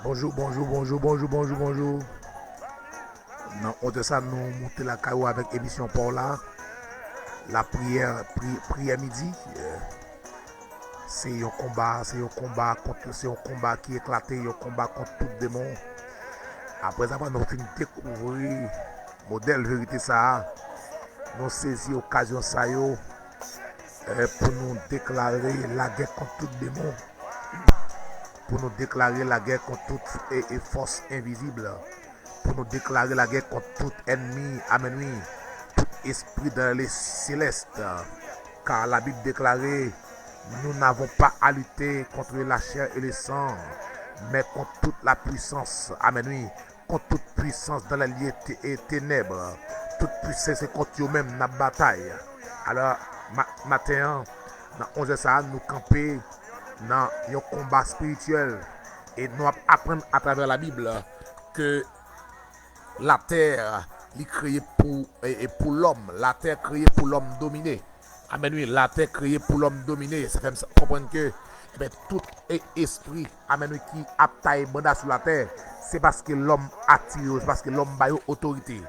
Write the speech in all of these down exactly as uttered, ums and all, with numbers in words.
Bonjou, bonjou, bonjou, bonjou, bonjou, bonjou. Nan onzè sa, nou moute lakay ou avèk emisyon pa w la. Lapriyè, pri, priyè midi. Eh, se yon konba, se yon konba kont, se yon konba ki eklate, yon konba kont tout demon. Apre sa, nou fin dekouvri modèl verite sa a. Nou sezi okazyon sa yo, eh, pou nou deklare lagè kont tout demon, pou nou deklare lagè kont tout e, e fòs envizib, pou nou deklare lagè kont tout ènmi, amèn wi, tout espri dans les célestes. Car la Bible déclare, nous n'avons pas à lutter contre la chair et le sang, mais contre toute la puissance, amèn wi, kont tout pwisans dans les lieux té- et ténèbres. Tout pwisans se kont yo menm n ap batay. Alò, ma- maten an, nan onzè sa a, nou kanpe nan yon konba espirityèl e nou ap aprann atravè Labib ke latè li kreye pou, e, e pou lòm. Latè kreye pou lòm domine. Amèn wi, latè kreye pou lòm domine. Sa fè m sa- konprann ke, ebyen, tout e- espri, amèn wi, ki ap taye banda sou latè, se paske lòm atire yo, se paske lòm ba yo otorite.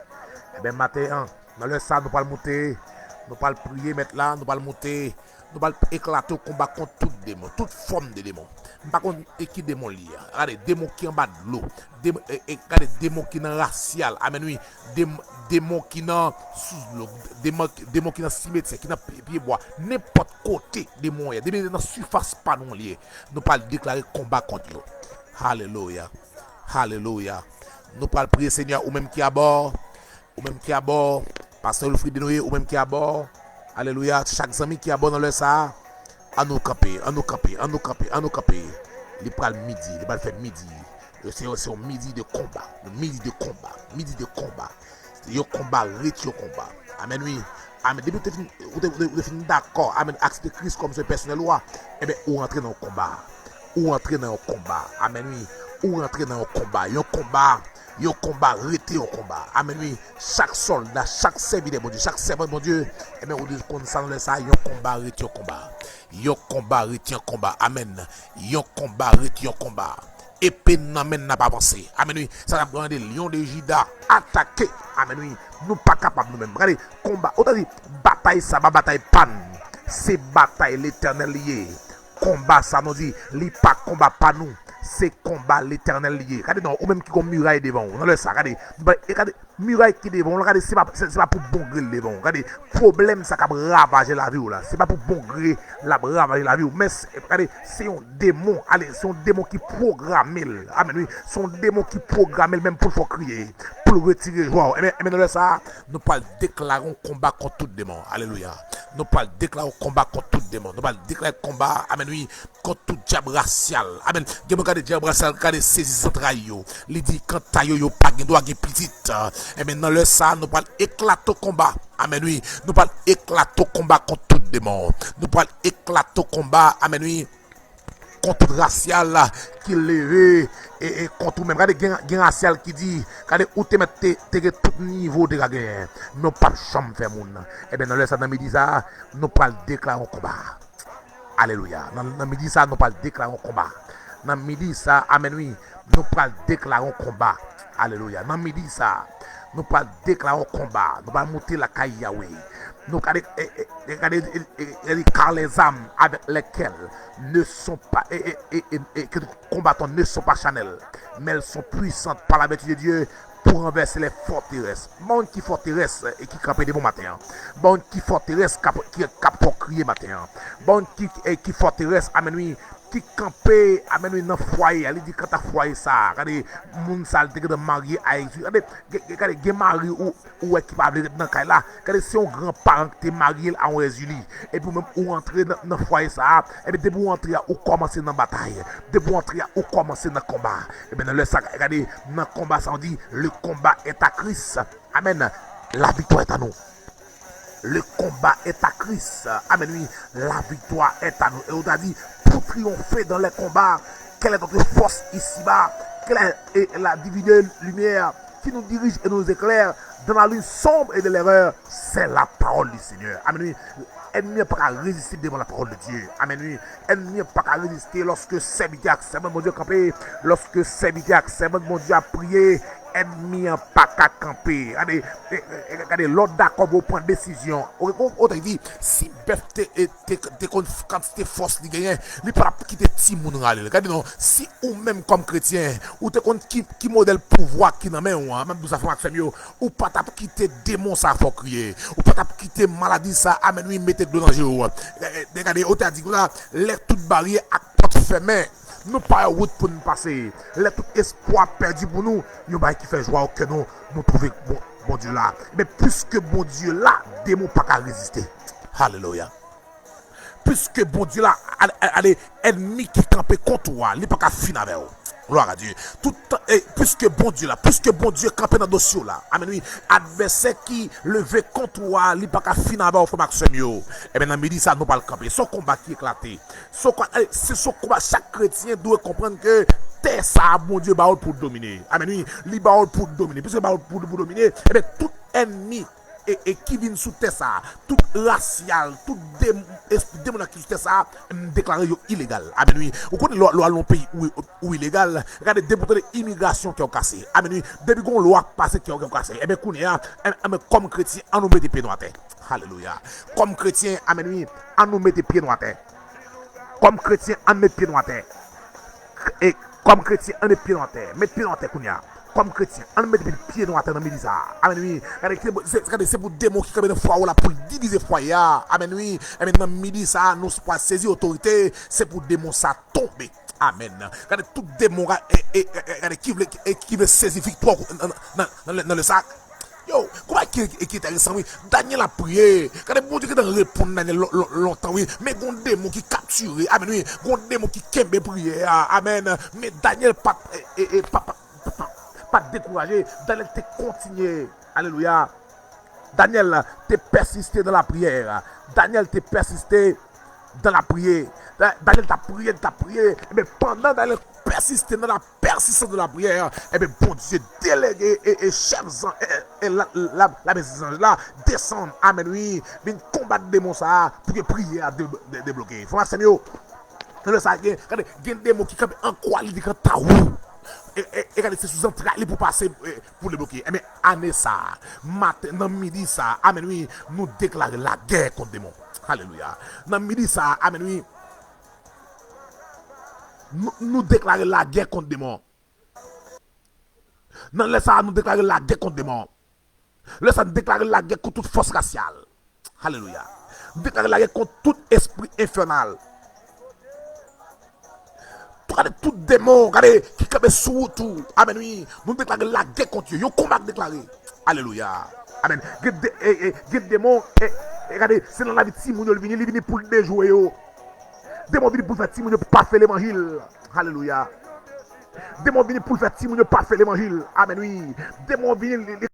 Ebyen, maten an, nan lè sa, nou pral moute, nou pral priye Mèt la, nou pral moute, nou pral eklate yon konba kont tout demon, tout fòm de demon. M pa konn e ki demon li ye. Gade, demon ki anba dlo. Dem- e- e- gade, demon ki nan rasyal. Amèn wi. Dem- demon ki nan sou dlo. Demon, demon ki nan simetyè, ki nan pye, pye bwa. Nenpòt kote demon ye. Depi nan sifas pa nou li ye. Nou pral deklare konba kont yo. Alelouya. Alelouya. Nou pral priye, Senyè, ou menm ki abò. Ou menm ki abò, Pastè Wilfrid Denoye, ou menm ki abò. Alelouya. Chak zanmi ki abò nan lè sa a, ann nou kanpe, ann nou kanpe, ann nou kanpe, ann nou kanpe. Li pral midi, li pral fè midi. Se, se yon midi de konba. Yon midi de konba. Midi de konba. Yon konba ret yon konba. Amèn wi. Amèn. Depi ou te fin, ou te, ou te, ou te fin dakò, amèn, aksepte Kris kòm Sovè pèsonèl ou a, ebyen, ou rantre nan yon konba. Ou rantre nan yon konba. Amèn wi. Ou rantre nan yon konba. Yon konba, yon konba rete yon konba. Amèn wi. Chak sòlda, chak sèvitè Bondye, chak sèvant Bondye, ebyen, ou dwe konn sa nan lè sa a, yon konba rete yon konba. Yon konba rete yon konba. Amèn. Yon konba rete yon konba. Epe n nan men n ap avanse. Amèn wi. Sa n ap rele Lyon de Jida atake. Amèn wi. Nou pa kapab nou menm. Gade, konba, ou ta di, batay sa pa batay pa n. Se batay Letènèl li ye. Konba sa nou di, li pa konba pa nou. Se konba Letènèl li ye. Gade non, ou menm ki gon miray devan ou. Nan lè sa, gade. E gade, miray ki devan w la, gade, se pa, se, se pa pou bon gre l devan w. Gade, pwoblèm sa k ap ravaje lavi w la, se pa pou bon gre l ap ravaje lavi w. Men, se- gade, se yon demon, ale, se yon demon ki pwograme l. Amèn, wi. Se yon demon ki pwograme l menm pou l fè w kriye, pou l retire jwa w. Ebyen, ebyen, nan lè sa a, nou pral deklare yon konba kont tout demon. Alelouya. Nou pral deklare yon konba kont tout demon. Nou pral deklare konba, amèn, wi, kont tout dyab rasyal. Amèn. Gen moun gade dyab rasyal, gade sezi zantray yo. Li di, kanta yo, yo pa gen dwa gen pitit. Ebyen, nan lè sa a, nou pral eklate konba. Amèn, wi. Nou pral eklate konba kont tout demon. Nou pral eklate konba, amèn, wi, kont tout rasyal ki leve e, e kont ou menm. Gade, gen, gen rasyal ki di, gade, ou te mèt te, te gen tout nivo ou te ka genyen. Men w p ap janm fè moun. Ebyen, nan lè sa, nan midi sa a, nou pral deklare yon konba. Alelouya. Nan, nan midi sa, nou pral deklare yon konba. Nan midi sa, amèn wi, nou pral deklare yon konba. Alelouya. Nan midi sa, nou pral deklare yon konba. Nou pral moute lakay Yawe. Nou gade, e, e, e, gade, e, e, e, car les armes avec lesquelles ne sont pas, e, e, e, e, e, que nous combattons ne sont pas charnelles, mais elles sont puissantes par la vertu de Dieu pour renverser les forteresses. Ban ki fòterès e ki kanpe devan maten an. Ban ki fòterès k ap, ki, k ap fè w kriye maten an. Ban ki, e ki fòterès, amèn wi, ki kanpe, amèn wi, nan fwaye a. Li di kanta fwaye sa a. Gade, moun sa a, li te gentan marye a Egzip. Gade, ge- ge- gade, gen mari ou, ou wè ki pa vle ret nan kay la. Gade, se yon gran paran ki te marye l a yon Èzili. Epi ou menm, ou antre nan, nan fwaye sa a. Epi depi ou antre a, ou kòmanse nan batay. Depi ou antre a, ou kòmanse nan konba. Ebyen, nan lè sa, gade, nan konba sa, on di, le combat est à Christ. Amèn. La victoire est à nous. Le combat est à Christ. Amèn, wi. La victoire est à nous. Et on a dit, pour triompher dans les combats, quelle est notre force ici-bas? Quelle est, est la divine lumière qui nous dirige et nous éclaire dans la nuit sombre et de l'erreur, c'est la parole du Seigneur. Amen, wi. Ènmi an pa ka reziste devant la parole de Dieu. Amen, wi. Ènmi an pa ka reziste lorsque serviteur ak sèvant Bondye kanpe, lorsque serviteur ak sèvant Bondye ap priye, ènmi an pa ka kanpe. Gade, e, e, e, gade, lè w dakò pou w pran desizyon. O, o, o, te di, si bèf te, e, te, te konn kantite fòs li genyen, li pa t ap kite timoun rale l. Gade non, si ou menm kòm kretyen, ou te konn ki, ki modèl pouvwa ki nan men w an, m ap di w sa, frè m ak sè m yo, ou pa t ap kite demon sa fè w kriye. Ou pa t ap kite maladi sa, amèn wi, mete dlo nan je w. E, e, gade, ou te a di konsa, lè tout baryè ak pòt fèmen, nou pa wè wout pou n pase. Lè tout espwa pèdi pou nou, yon bagay ki fè jwa o kè nou, nou twouve Bon, Bondye la. Men piske Bondye la, demon pa ka reziste. Alelouya. Piske Bondye la, ale, ale, ènmi ki kanpe kont ou a, li pa ka fin avè w. Glwa a Dye. Tout tan, e, piske Bondye la, piske Bondye kanpe nan dosye w la. Amèn wi. Advèsè ki leve kont ou a, li pa ka fin avè w, frè m ak sè m yo. Ebyen, nan midi sa, nou pral kanpe. Se yon konba ki eklate. Se yon konba, e, se, se yon konba, chak kretyen dwe konprann ke tè sa a, Bondye ba w l pou domine. Amèn wi. Li ba w l pou domine. Piske li ba w l pou, pou domine, ebyen, tout ènmi e, e ki vin sou tè sa a, tout rasyal, tout dem-, espri demonak ki sou tè sa a, m deklare yo ilegal. Amèn wi. Ou konnen lè w al nan yon peyi ou, ou ilegal, gade depi w tande imigrasyon kè w kase. Amèn wi. Depi gon lwa k pase kè w, kè w kase. Ebyen kounye a, e, e, kòm kretyen, an nou mete pye nou atè. Alelouya. Kòm kretyen, amèn wi, an nou mete pye nou atè. Kòm kretyen, an nou met pye nou atè. E kòm kretyen, an met pye nou atè. Met pye nou atè kounye a. Kòm kretyen, an nou met pye nou atè nan midi sa a. Amèn wi. Gade, se, gade, se pou demon ki kanpe nan fwaye w la pou l divize fwaye a. Amèn wi. Ebyen nan midi sa a, nou pral sezi otorite. Se pou demon sa tonbe. Amèn. Gade tout demon, e, e, e, e, gade ki vle, e, ki vle sezi viktwa nan, nan, nan, nan lè sa. Yo, konba ki, ki enteresan, wi. Danyèl ap priye. Gade, Bondye gentan reponn Danyèl lon-, lon-, lontan, wi. Men gon demon ki kaptire. Amèn, wi. Gon demon ki kenbe priyè a. Amèn. Men Danyèl pa t, e, e, e, pa, pa, pa, pa, pa t dekouraje. Danyèl te kontinye. Alelouya. Danyèl te pèsiste dans la prière. Danyèl te pèsiste dans la prière. Da-, Danyèl t ap priye, li t ap priye. Ebyen, pandan Danyèl pèsiste dans la persistance de la prière, ebyen, Bondye delege e, e chèf zan-, e, e, e la, la, lame zanj la desann, amèn, wi, vin konbat demon sa a pou ke priyè a de-, de-, debloke. Frè m ak sè m yo, nan lè sa a, gen, gade, gen demon ki kanpe an kwa, li di kanta ou. E, e, e gade, se sou zantray li pou pase, e, pou debloke. Ebyen, ane sa a, maten, nan midi sa a, amèn, wi, nou deklare lagè kont demon. Alelouya. Nan midi sa a, amèn, wi, nou, nou deklare lagè kont demon. Nan lè sa a, nou deklare lagè kont demon. Lè sa a, nou deklare lagè kont tout fòs rasyal. Alelouya. Nou deklare lagè kont tout espri enfènal. Gade tout demon, gade, ki kanpe sou wout ou. Amèn, wi. Nou deklare lagè kont yo. Yon konba k deklare. Alelouya. Amèn. Gen de-, e, e, gen demon, e, e, gade, se nan lavi timoun yo l vini, li vini pou l dejwe yo. Demon vini pou l fè timoun yo pa fè levanjil. Alelouya. Demon vini pou l fè timoun yo pa fè levanjil. Amèn, wi. Demon vini, li, li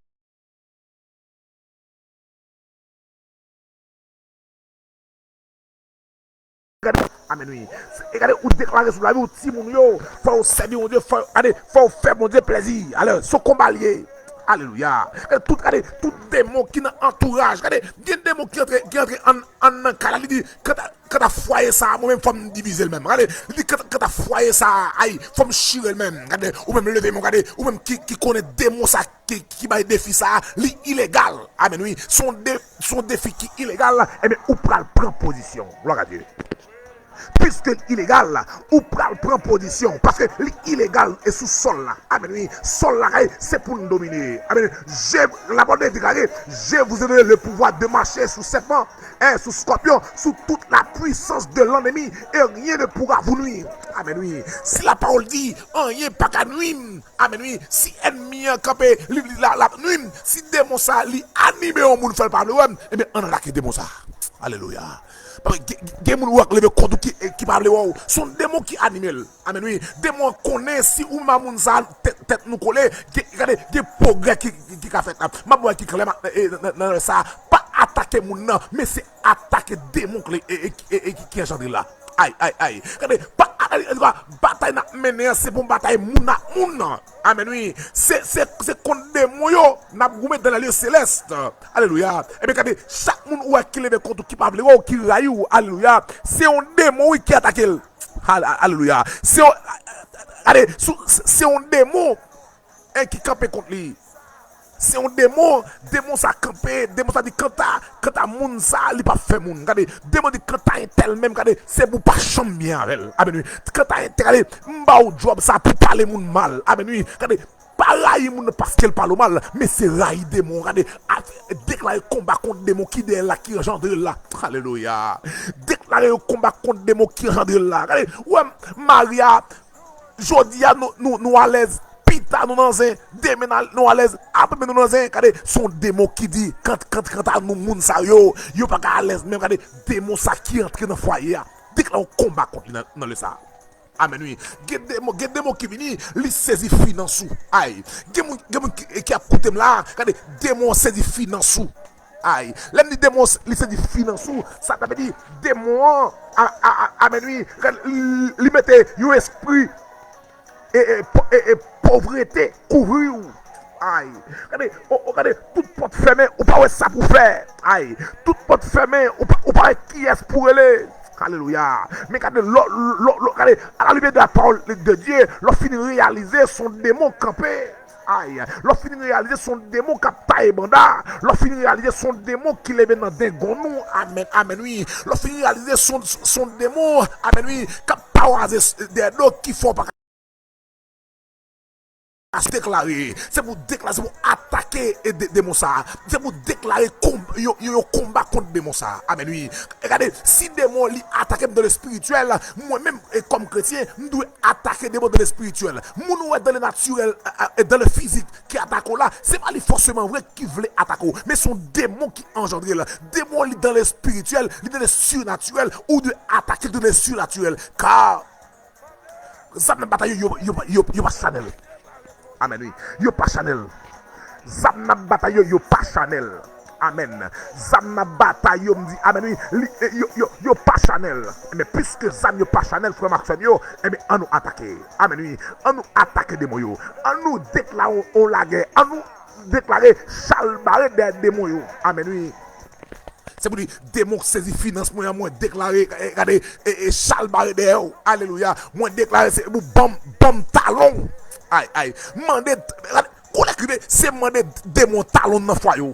Gade, amèn, wi. E gade, ou deklare sou lavi w, timoun yo, fò yo sèvi Bondye, fò, gade, fò yo fè Bondye plèzi. Alè, se yon konba l ye. Alelouya. Gade, tout, gade, tout demon ki nan antouraj. Gade, gen demon ki antre, ki antre an, an nan kay la, li di, kanta, kanta fwaye sa a, mwen menm, fò m divize l menm. Gade, li di, kanta, kanta fwaye sa a, ay, fò m chire l menm. Gade, ou menm leve men w, gade, ou menm ki, ki konnen demon sa a, ki, ki bay defi sa a, li ilegal. Amèn, wi. Se yon de-, se yon defi ki ilegal, ebyen, ou pral pran pozisyon. Glwa a Dye. Piske l ilegal, ou pral pran pozisyon. Paske li ilegal e sou sòl la. Amèn, wi. Sòl la, se pou n domine. Amèn. Je, la parole deklare, je vous ai donné le pouvoir de marcher sur serpent, et sur scorpion, sur toute la puissance de l'ennemi, et rien ne pourra vous nuire. Amèn, wi. Si la parole dit, anyen pa ka nwi m, Amèn, wi. Si ènmi an kanpe, li, li, la, la, nwi m. Si demon sa a, li anime yon moun, fè l pa vle wè m, ebyen, ann atake demon sa a. Alelouya. Paske gen, gen moun ou wè k leve kont ou ki, ki pa vle wè w. Se yon demon ki anime l. Amèn, wi. Demon an konnen si ou menm ak moun sa a, tèt, tèt nou kole, gen, gade, gen pwogrè ki, ki, ki ka fèt la. M ap ba w ki klè, m ap, e, nan, nan, nan sa a. Pa atake moun nan, men se atake demon k le, e, e, e, e, ki, ki anjandre la. Ay, ay, ay. Gade, pa, a, Antouka, batay n ap mennen an, se pou batay moun ak moun. Amèn, wi. Se, se, se kont demon yo n ap goumen dans les lieux célestes. Alelouya. Ebyen, gade, chak moun ou wè ki leve kont ou, ki pa vle wè w, ki rayi w, alelouya, se yon demon, wi, ki atake l. Al-, alelouya. Se yon, gade, sou, se, se yon demon, en, ki kanpe kont li. Se yon demon, demon sa kanpe, demon sa di, kanta, kanta moun sa, li p ap fè moun. Gade, demon di, kanta entèl menm, gade, se pou pa janm byen avè l. Amèn, wi. Kanta entèl, gade, m ba w djòb sa pou pale moun mal. Amèn, wi. Gade, pa rayi moun nan paske l pale w mal, men se rayi demon. Gade, a, deklare konba kont demon ki dèyè l la, ki anjandre l la. Alelouya. Deklare yon konba kont demon ki anjandre l la. Gade, ou wè, Maria, jodi a, nou, nou, nou alèz, pita nou nan zen, demen nou alèz, apre demen nou nan zen. Gade, se yon demon ki di, kant, kant, kanta nou, moun sa yo, yo pa ka alèz menm. Gade, demon sa ki antre nan fwaye a. Deklare yon konba kont li nan, nan lè sa a. Amèn, wi. Gen demon, gen demon ki vini, li sezi finans ou. Ay. Gen moun, gen moun ki, ki ap koute m la, gade, demon an sezi finans ou. Ay. Lè m di demon an, li sezi finans ou, sa ta vle di demon an, a, a, a, amèn, wi, gade, li, li mete yon espri e, e, po-, e, e povrete kouvri w. Ay. Gade, o, o, gade, tout pòt fèmen, ou pa wè sa pou fè. Ay. Tout pòt fèmen, ou pa, ou pa wè kiyès pou rele. Alelouya. Men gade, lò, lò, lò, gade, à la lumière de la parole de Dieu, lò fini reyalize se yon demon kanpe. Ay. Lò fini reyalize se yon demon k ap taye banda. Lò fini reyalize se yon demon ki leve nan dengonn ou. Amèn, amèn, wi. Lò fini reyalize se yon, se yon demon, amèn, wi, k ap pawaze dèyè do ki fè w pa ka deklare. Se pou deklare, se pou atake e de-, demon sa a. Se pou deklare konb-, yon, yon, yon konba kont demon sa a. Amèn, wi. E gade, si demon li atake m dans le spirituel, mwen menm, e kòm kretyen, m dwe atake demon dans le spirituel. Moun ou wè dans le naturel, e, e, e dans le physique, ki atake w la, se pa li fòseman vre ki vle atake w, men se yon demon ki anjandre l. Demon li dans le spirituel, li dans le surnaturel, ou dwe atake dans le surnaturel. Kar zam nan batay yo, yo, yo, yo, yo pa chanèl. Amèn, wi. Yo pa chanèl. Zam nan batay yo, yo pa chanèl. Amèn. Zam nan batay yo, m di, amèn, wi. Li, e, yo, yo, yo pa chanèl. Men piske zam yo pa chanèl, frè m ak sè m yo, enben, an nou atake. Amèn, wi. An nou atake demon yo. An nou deklare yon, yon lagè. An nou deklare chalbare dèyè demon yo. Amèn, wi. Se pou di, demon k sezi finans mwen an, mwen deklare, e, gade, e, e, chalbare dèyè w. Alelouya. Mwen deklare, se pou ban m, ban m talon. Ay, ay. Mande, gade, koulè ki vle, se mande demon talon nan fwaye w.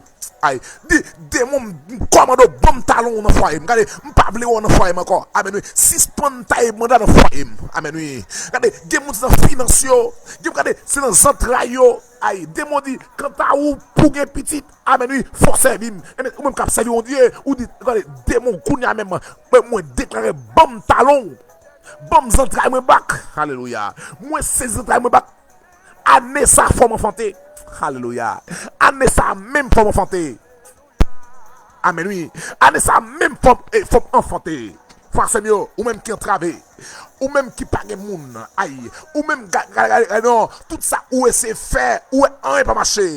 Ay, di, demon, m kòmande w, ban m talon w nan fwaye m. Gade, m pa vle wè w nan fwaye m ankò. Amèn, wi. Sispann taye banda nan fwaye m. Amèn, wi. Gade, gen moun se nan finans yo. Gen, gade, se nan zantray yo. Ay, demon di, kanta ou, pou gen pitit, amèn, wi, fò sèvi m. Enben, ou menm k ap sèvi yon dye, ou di, gade, demon, kounye a menm, mwen, mwen deklare, ban m talon w, ban m zantray mwen bak. Alelouya. Mwen sezi zantray mwen bak. Ane sa a fò m anfante. Alelouya. Ane sa a menm fò m anfante. Amèn, wi. Ane sa a menm fò m, e, fò m anfante. Frè sè m yo, ou menm ki antrave, ou menm ki pa gen moun, ay, ou menm ga-, ga-, ga-, ga-, non, tout sa ou eseye fè, ou wè anyen pa mache.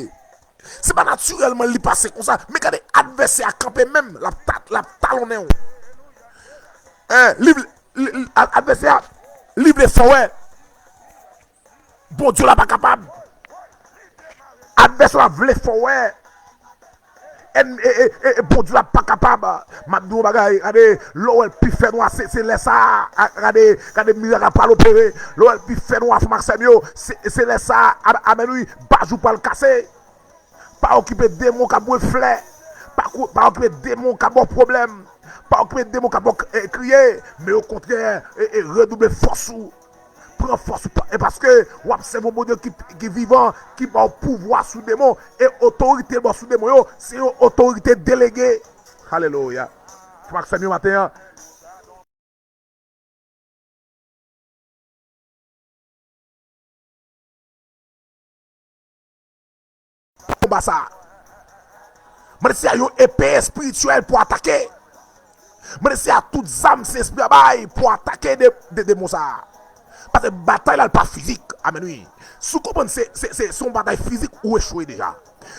Se pa natirèlman li pase konsa, men gade advèsè a kanpe menm, l ap ta-, l ap talonnen w. Hein, li vle, li, li, a-, advèsè a, li vle fè w wè Bondye w la pa kapab. Advèsè w la vle fè w wè. Èn-, e, e, e, e, Bondye w la pa kapab. M ap di w yon bagay, gade, lè w wè l pi fènwa, se, se lè sa a, gade, gade mirak la pral opere. Lè w wè l pi fènwa, frè m ak sè m yo, se, se lè sa a, a-, amèn, wi, bajou pral kase. Pa okipe demon k ap bwè flè. Pa kou-, pa okipe demon k ap ba w pwoblèm. Pa okipe demon k ap ba w k-, e, kriye. Men okontrè, e, e, redouble fòs ou. Pran fòs ou pa-, e paske w ap sèvi yon Bondye ki, ki vivan, ki ba w pouvwa sou demon. E otorite l ba w sou demon yo, se yon otorite delege. Alelouya. Frè m ak sè m yo maten an. Konba sa a. Mande se yon epe espirityèl pou atake. Mande se tout zam Sentespri a bay pou atake de, de demon sa a. Paske batay la, l pa fizik. Amèn, wi. Si w konprann se, se, se, se yon batay fizik, ou echwe deja.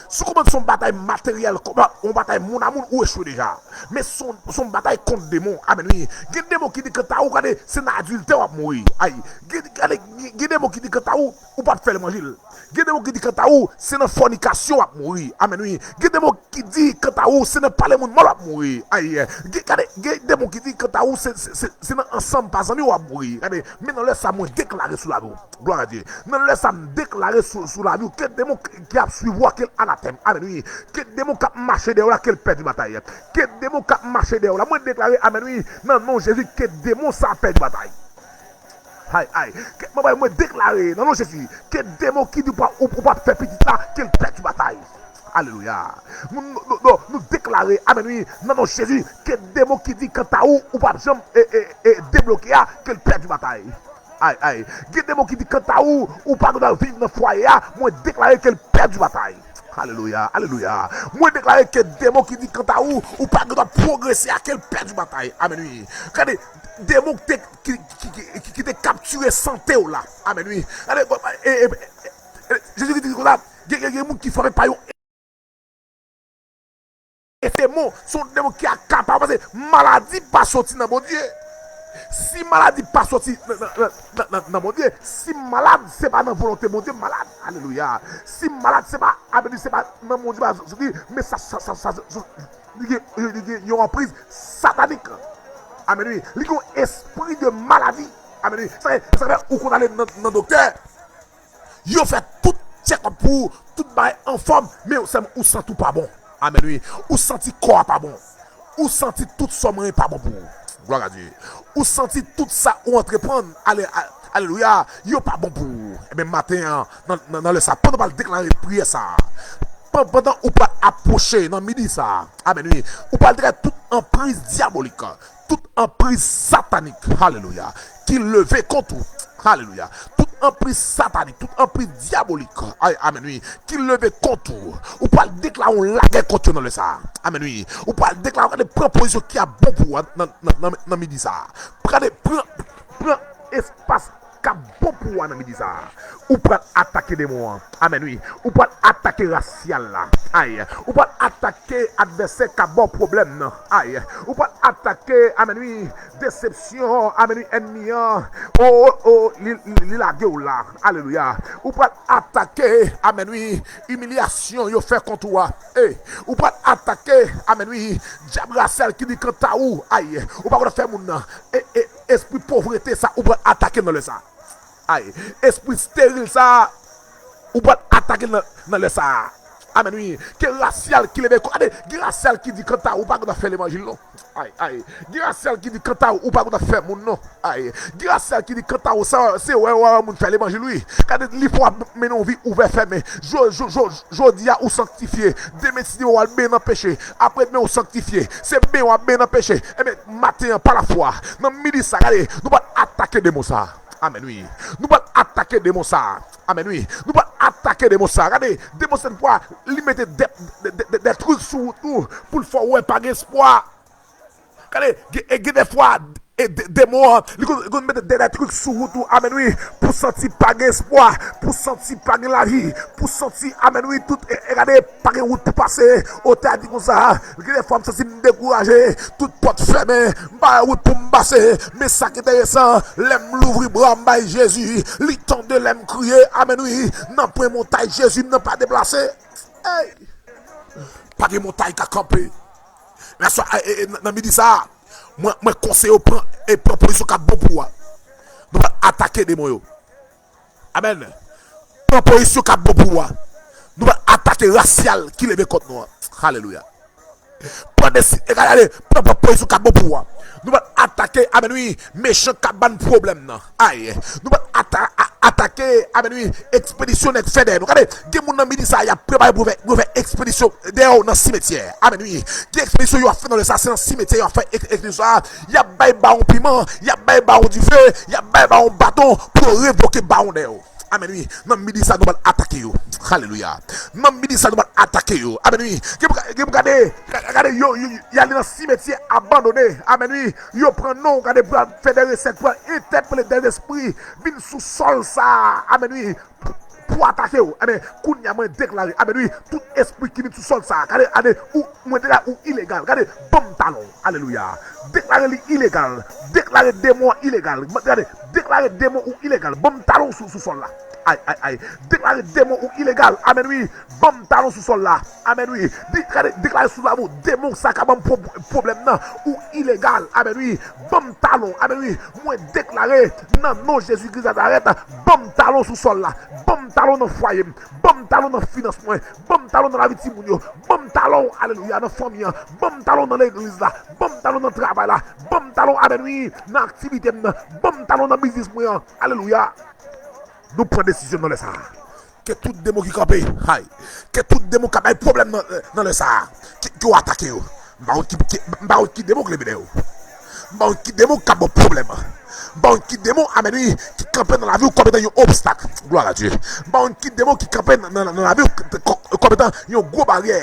Si w konprann se yon batay materyèl, konba, yon batay moun a moun, ou echwe deja. Men se yon, se yon batay kont demon. Amèn, wi. Gen demon ki di kanta ou, gade, se nan adiltè w ap mouri. Ay. Gen, gade, gen, gen demon ki di kanta ou, ou p ap fè levanjil. Gen demon ki di kanta ou, se nan fònikasyon w ap mouri. Amèn, wi. Gen demon ki di kanta ou, se nan pale moun mal w ap mouri. Ay. Gen, gade, gen demon ki di kanta ou, se, se, se, se nan ansanm pa zanmi w ap mouri. Gade, men nan lè sa, mwen deklare sou lavi w. Glwa a Dye. Nan lè sa, m deklare sou, sou lavi w, ke demon k-, ki ap swiv ou a, ke l anatèm. Amèn, wi. Ke demon k ap mache dèyè w la, ke l pèdi batay. Ke demon k ap mache dèyè w la, mwen deklare, amèn, wi, nan non Jezi, ke demon sa a pèdi batay. Ay, ay. Ke, mwen, mwen deklare, nan non Jezi, ke demon ki di w pa, ou, ou p ap fè pitit la, ke l pèdi batay. Alelouya. Nou, nou, nou, nou, nou deklare, amèn, wi, nan non Jezi, ke demon ki di kanta ou, ou p ap janm, e, e, e, debloke a, ke l pèdi batay. Ay, ay. Gen demon ki di kanta ou, ou pa gen dwa viv nan fwaye a, mwen deklare ke l pèdi batay. Alelouya, alelouya. Mwen deklare ke demon ki di kanta ou, ou pa gen dwa pwogrese a, ke l pèdi batay. Amèn, wi. Gade, demon ki te, ki, ki, ki, ki, ki te kaptire sante w la. Amèn, wi. Gade, e, e, e, e, Jezi di konsa, gen, gen, gen moun ki frape pa yon e demon, se yon demon ki akapare, paske maladi pa soti nan Bondye. Si maladi pa soti nan, nan, nan, nan, nan, nan Bondye, si malad, se pa nan volonte Bondye, malad. Alelouya. Si malad, se pa, amèn, se pa nan Bondye, pa soti, men sa, sa, sa, sa, sa, li gen, li gen yon anpriz satanik. Amèn, wi. Li gen yon espri de maladi. Amèn, wi. Sa, sa fè ou konn ale nan, nan doktè. Yo fè tout check-up pou ou, tout bagay anfòm, men ou sèlman ou santi w pa bon. Amèn, wi. Ou santi kò a pa bon. Ou santi tout sa w manyen pa bon pou ou. Glwa a Dye. Ou santi tout sa ou antreprann, ale, a-, alelouya, yo pa bon pou ou. Ebyen, maten an, nan, nan, nan lè sa, pandan w pral deklare priyè sa a, pan-, pandan ou pral apwoche nan midi sa a, amèn, wi, ou pral deklare tout anpriz dyabolik, tout anpriz satanik, alelouya, ki leve kont ou, alelouya, tout anpriz satanik, tout anpriz dyabolik, ay, amèn, wi, ki leve kont ou, ou pral deklare yon lagè kont yo nan lè sa a, amèn, wi, ou pral deklare, gade, pran pozisyon ki ap bon pou ou a nan, nan, nan, nan midi sa a, gade, pran, pran espas k ap bon pou ou a nan midi sa a. Ou pral atake demon an. Amèn, wi. Ou pral atake rasyal la. Ay. Ou pral atake advèsè k ap ba w pwoblèm nan. Ay. Ou pral atake, amèn, wi, desepsyon, amèn, wi, ènmi an. O, o, o, li, li, li lage w la. Alelouya. Ou pral atake, amèn, wi, imilyasyon yo fè kont ou a. E, ou pral atake, amèn, wi, dyab rasyal ki di kanta ou. Ay. Ou pa konn fè moun nan. E, e, Espri povrete sa, ou pral atake l nan lè sa. Ay, espri steril sa, ou pral atake l nan, nan lè sa. Amèn, wi. Ke rasyal ki leve kò. Gade, gen rasyal ki di kanta ou pa konn fè levanjil, non. Ay, ay. Gen rasyal ki di kanta ou pa konn fè moun, non. Ay. Gen rasyal ki di kanta ou sa, se wè, wè, wè moun fè levanjil, wi. Gade, li fò ap mennen yon vi ouvè fèmen. Jo, jo, jo, jodi a, ou sanktifye. Demen, si Dye vle, w al benyen nan peche. Apre demen, ou sanktifye. Se benyen w ap benyen nan peche. Ebyen, maten an, pa lafwa, nan midi sa, gade, nou pral atake demon sa. Amèn, wi. Nou pral atake demon sa. Amèn, wi. Nou pral atake demon sa. Gade, demon sèt pwa, li mete de, de, de, de, de trik sou wout nou pou l fè w wè pa gen espwa. Gade, gen, e gen de fwa, e de, demon an, li konn, li konn mete de, de trik sou wout ou, amèn, wi, pou santi pa gen espwa, pou santi pa gen lavi, pou santi, amèn, wi, tout, e, e gade, pa gen wout pou pase. Otè a di konsa, gen de fwa m santi m dekouraje, tout pòt fèmen, m pa wè wout pou m pase. Men sa ki enteresan, lè m louvri bra m bay Jezi, li tande lè m kriye, amèn, wi, nanpwen montay Jezi m nan pa deplase. Ey! Pa gen montay ka kanpe. Nan swa, e, e, e, nan, nan midi sa, mwen, mwen konseye w pran, e pran pozisyon k ap bon pou ou a. Nou pral atake demon yo. Amèn. Pran pozisyon k ap bon pou ou a. Nou pral atake rasyal ki leve kont nou an. Alelouya. Pran desi-, e gade, ale, pran, pran pozisyon k ap bon pou ou a. Nou pral atake, amèn, wi, mechan k ap ban pwoblèm nan. Ay. Nou pral ata-, a-, atake, amèn, wi, ekspedisyon nèg fè dèyè nou. Gade, gen moun nan midi sa, y ap prepare pou fè, pou fè ekspedisyon dèyè w nan simetyè. Amèn, wi. Gen ekspedisyon yo ap fè nan lè sa, se nan simetyè yo ap fè ek-, ekspedisyon sa. Y ap bay bawon piman, y ap bay bawon dife, y ap bay bawon baton pou yo revoke bawon dèyè w. Amèn, wi. Nan midi sa, nou pral atake yo. Alelouya. Nan midi sa, nou pral atake yo. Amèn, wi. Gen pou, gen pou gade, gade, yo, yo, y ale nan simetyè abandone. Amèn, wi. Yo pran non, gade, pral fè de resèt, pral entèpele de lespri vin sou sòl sa. Amèn, wi. Pou, pou atake w. Ebyen, kounye a mwen deklare, amèn, wi, tout espri ki vin sou sòl sa a, gade, gade, ou, mwen deklare ou ilegal. Gade, ban m talon w. Alelouya. Deklare li ilegal. Deklare demon an ilegal. Gade, deklare demon ou ilegal. Ban m talon w sou, sou sòl la. Ay, ay, ay. Deklare demon ou ilegal. Amèn, wi. Ban m talon sou sòl la. Amèn, wi. Deklare, deklare sou lavi w, demon sa ka ban m pwo-, pwoblèm nan. Ou ilegal. Amèn, wi. Ban m talon. Amèn, wi. Mwen deklare nan non Jezi Kris Nazarèt, ban m talon sou sòl la. Ban m talon nan fwaye m. Ban m talon nan finans mwen. Ban m talon nan lavi timoun yo. Ban m talon, alelouya, nan fanmi an. Ban m talon nan legliz la. Ban m talon nan travay la. Ban m talon, amèn, wi, nan aktivite m nan. Ban m talon nan biznis mwen an. Alelouya. Nou pran desizyon nan lè sa a. Ke tout demon ki kanpe, hay, ke tout demon k ap bay pwoblèm nan, nan lè sa a, ke, ke w atake yo. M pa konn ki, ki, m pa konn ki demon k leve dèyè w. M pa konn ki demon k ap ba w pwoblèm. M pa konn ki demon, amèn, wi, ki kanpe nan lavi w kòm etan yon obstak. Gloire à Dieu. M pa konn ki demon ki kanpe nan, nan, nan lavi w k-, k-, kòm etan yon gwo baryè.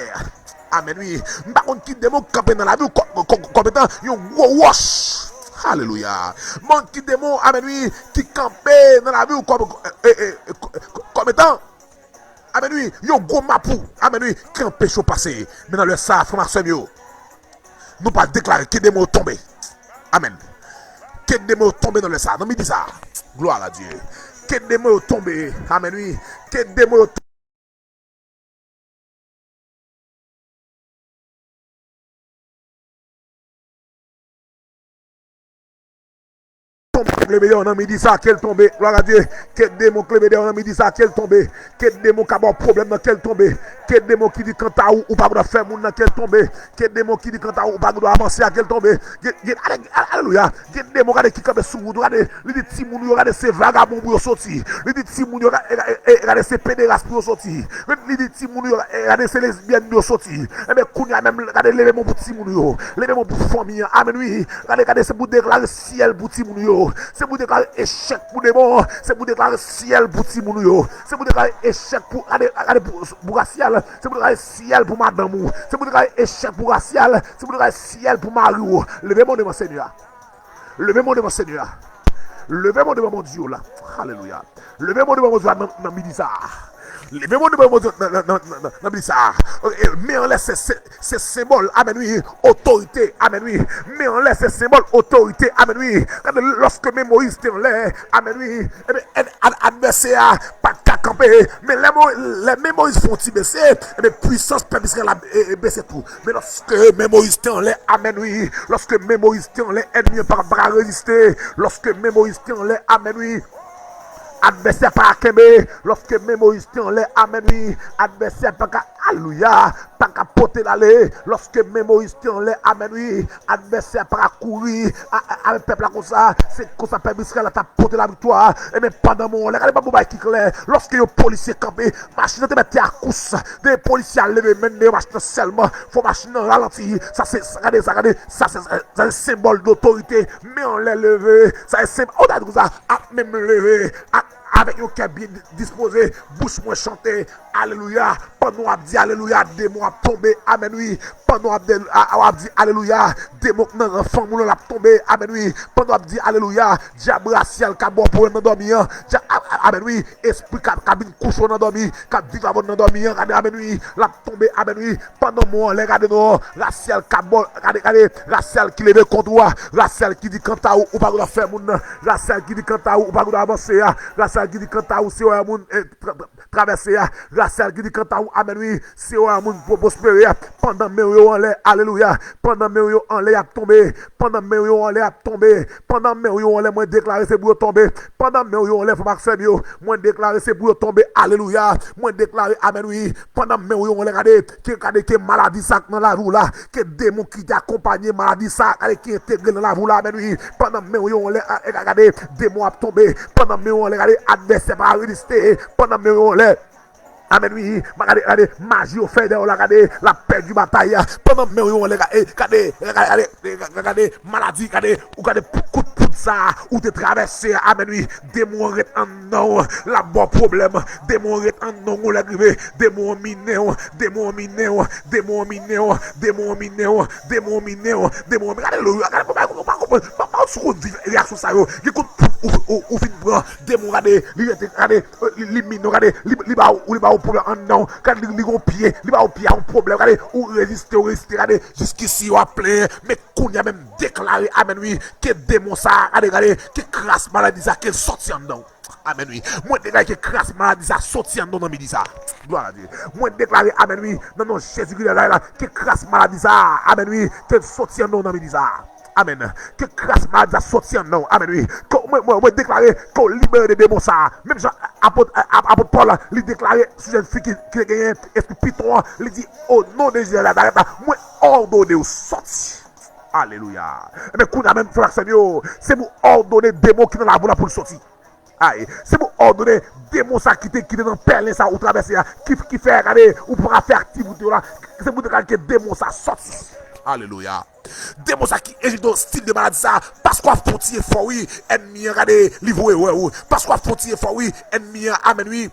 Amèn, wi. M pa konn ki demon k kanpe nan lavi w kò-, kò-, kò-, kòm etan yon gwo wòch. Alelouya. M pa konn ki demon, amèn, wi, ki kanpe nan lavi w kòm, e, e, e, kò-, kò-, kòm etan, amèn, wi, yon gwo mapou, amèn, wi, ki anpeche w pase. Men nan lè sa a, frè m ak sè m yo, nou pral deklare ke demon yo tonbe. Amèn. Ke demon yo tonbe nan lè sa a, nan midi sa a. Gloire à Dieu. Ke demon yo tonbe. Amèn, wi. Ke demon yo tonbe, k leve dèyè w nan midi sa, ke l tonbe. Gloire à Dieu. Ke demon k leve dèyè w nan midi sa, ke l tonbe. Ke demon k ap ba w pwoblèm nan, ke l tonbe. Ke demon ki di kanta ou, ou pa dwe fè moun nan, ke l tonbe. Ke demon ki di kanta ou, ou pa dwe avanse a, ke l tonbe. Gen, gen, ale-, ale-, alelouya. Gen demon, gade, ki kanpe sou wout ou, gade, li di timoun yo, gade, se vagabon pou yo soti. Li di timoun yo, ga-, e, ga-, e, e, gade, se pederas pou yo soti. Li, li di timoun yo, e, gade, se lesbyèn pou yo soti. Ebyen, kounye a menm, gade, leve men w pou timoun yo. Leve men w pou fanmi an. Amèn, wi. Gade, gade, se pou deklare syèl pou timoun yo. Se pou deklare echèk pou demon. Se pou deklare syèl pou timoun yo. Se pou deklare echèk pou, gade, gade, pou, pou rasyal. Se pou deklare syèl pou madanm ou. Se pou deklare echèk pou rasyal. Se pou deklare syèl pou mari w. Leve men w devan Senyè a. Leve men w devan Senyè a. Leve men w devan Bondye w la. Alelouya. Leve men w devan Bondye w la nan, nan midi sa a. Leve men w devan Bondye w nan, nan, nan, nan, nan, nan midi sa a. Ok, e, men anlè se, se, se senbòl, amèn, wi, otorite, amèn, wi. Men anlè se senbòl otorite, amèn, wi. Gade, lòske men Moyiz te anlè, amèn, wi. Ebyen, ad-, ad-, advèsè a pa t ka kanpe. Men lè Mo-, lè men Moyiz fè yon ti bese, ebyen, pwisans Pè Michel la, e, e, bese tou. Men lòske men Moyiz te anlè, amèn, wi. Lòske men Moyiz te anlè, ènmi an pa, pa ka reziste. Lòske men Moyiz te anlè, amèn, wi. Advèsè pa ka kenbe. Lòske men Moyiz te anlè, amèn, wi. Advèsè pa ka, alelouya, pa ka pote l ale. Lòske men Moyiz te anlè, amèn, wi. Advèsè pa ka kouri a, a, avèk pèp la konsa. Se konsa Pè Michel la t ap pote laviktwa. Ebyen, pandan men w anlè, gade, ban m yon bagay ki klè. Lòske yon polisye kanpe, machin nan te mèt te akous. Depi polisye a leve men l, depi machin nan sèlman, fò machin nan ralanti. Sa se, sa, gade sa, gade, sa se, sa se senbòl dotorite. Men anlè leve, sa se senbòl, ou ta di konsa, ap men m leve, a, avèk yon kè byen di-, dispoze, bouch mwen chante, alelouya. Pandan w ap di alelouya, demon ap tonbe, amèn, wi. Pandan w ap de-, a, a, w ap di alelouya, demon k nan ran fanm ou lan ap tonbe, amèn, wi. Pandan w ap di alelouya, dyab rasyal k ap ba w pwoblèm nan dòmi an, dya-, a, a, amèn, wi. Espri k ap, k ap vin kouche w nan dòmi, k ap viv avè w nan dòmi an, gade, amèn, wi. L ap tonbe, amèn, wi. Pandan men w anlè, gade non, rasyal k ap ba w, gade, gade, rasyal ki leve kont ou a, rasyal ki di kanta ou, ou pa gen dwa fè moun nan, rasyal ki di kanta ou, ou pa gen dwa avanse a, rasyal ki di kanta ou, se wè moun, e, tra-, tra-, travèse a, rasyal ki di kanta ou, amèn, wi, se wè moun pou pwospere a, pandan men w yo anlè, alelouya, pandan men w yo anlè, y ap tonbe, pandan men w yo anlè, y ap tonbe, pandan men w yo anlè, mwen deklare se pou yo tonbe, pandan men w yo anlè, frè m ak sè m yo, mwen deklare se pou yo tonbe, alelouya, mwen deklare, amèn, wi, pandan men w yo anlè, gade, ke, gade, ke maladi sa k nan lavi w la, ke demon ki te akonpanye maladi sa, gade, ki entegre l nan lavi w la, amèn, wi, pandan men w yo anlè, a, e, gade, demon ap tonbe, pandan men w yo anlè, gade, advèsè pa reziste, pandan men w yo anlè, amèn, wi, ma-, gade, gade, maji yo fè dèyè w la, gade, l ap pèdi batay la, pandan men w yo anlè, gade, gade, gade, gade, gade, maladi, gade, ou gade, kout, kout, sa ou te travèse a, amèn wi, demon an ret anndan w, l ap ba w pwoblèm, demon an ret anndan w, gon lè k rive, demon an minnen w, demon an minnen w, demon an minnen w, demon an minnen w, demon an minnen w, demon an minnen w. Gade lò, gade, pa, pa, pa, pa, pa, pa, sou konn viv reyaksyon sa yo. Gen kout ou, ou, ou fin pran, demon gade, li rete, gade, li, li minnen w, gade, li, li ba ou, li ba ou pwoblèm anndan w, gade, li, li gon pye, li ba ou pye a yon pwoblèm, gade, ou reziste, ou reziste, gade, jiskisi yo ap plenyen, men kounye a menm deklare, amèn wi, ke demon sa, gade, gade, ke kras maladi sa, ke l sòti anndan w. Amèn wi. Mwen deklare ke kras maladi sa sòti anndan w nan midi sa. Glwa a Dye. Mwen deklare, amèn wi, nan non Jezi ki Nazarèt la, ke kras maladi sa, amèn wi, ke l sòti anndan w nan midi sa. Amèn. Ke kras maladi sa sòti anndan w. Amèn wi. Ke, mwen, mwen, mwen deklare ke w libere de demon sa. Menm jan apot, ap-, apot Pòl, li deklare sou jèn fi ki, ki te genyen espri piton an, li di, o non de Jezi Nazarèt la, mwen òdone w sòti. Alelouya. Ebyen, kounye a menm, frè ak sè m yo, se pou òdone demon ki nan lavi w la pou l sòti. Ay, se pou òdone demon sa ki te, ki te nan pèlen sa ou travèse a, ki, ki fè, gade, ou pa ka fè aktivite w la, se pou deklare ke demon sa sòti. Alelouya. Demon sa ki enjekte w stil de maladi sa, paske w ap fè yon ti efò, wi, ènmi an, gade, li voye wè ou. Paske w ap fè yon ti efò, wi, ènmi an, amèn, wi.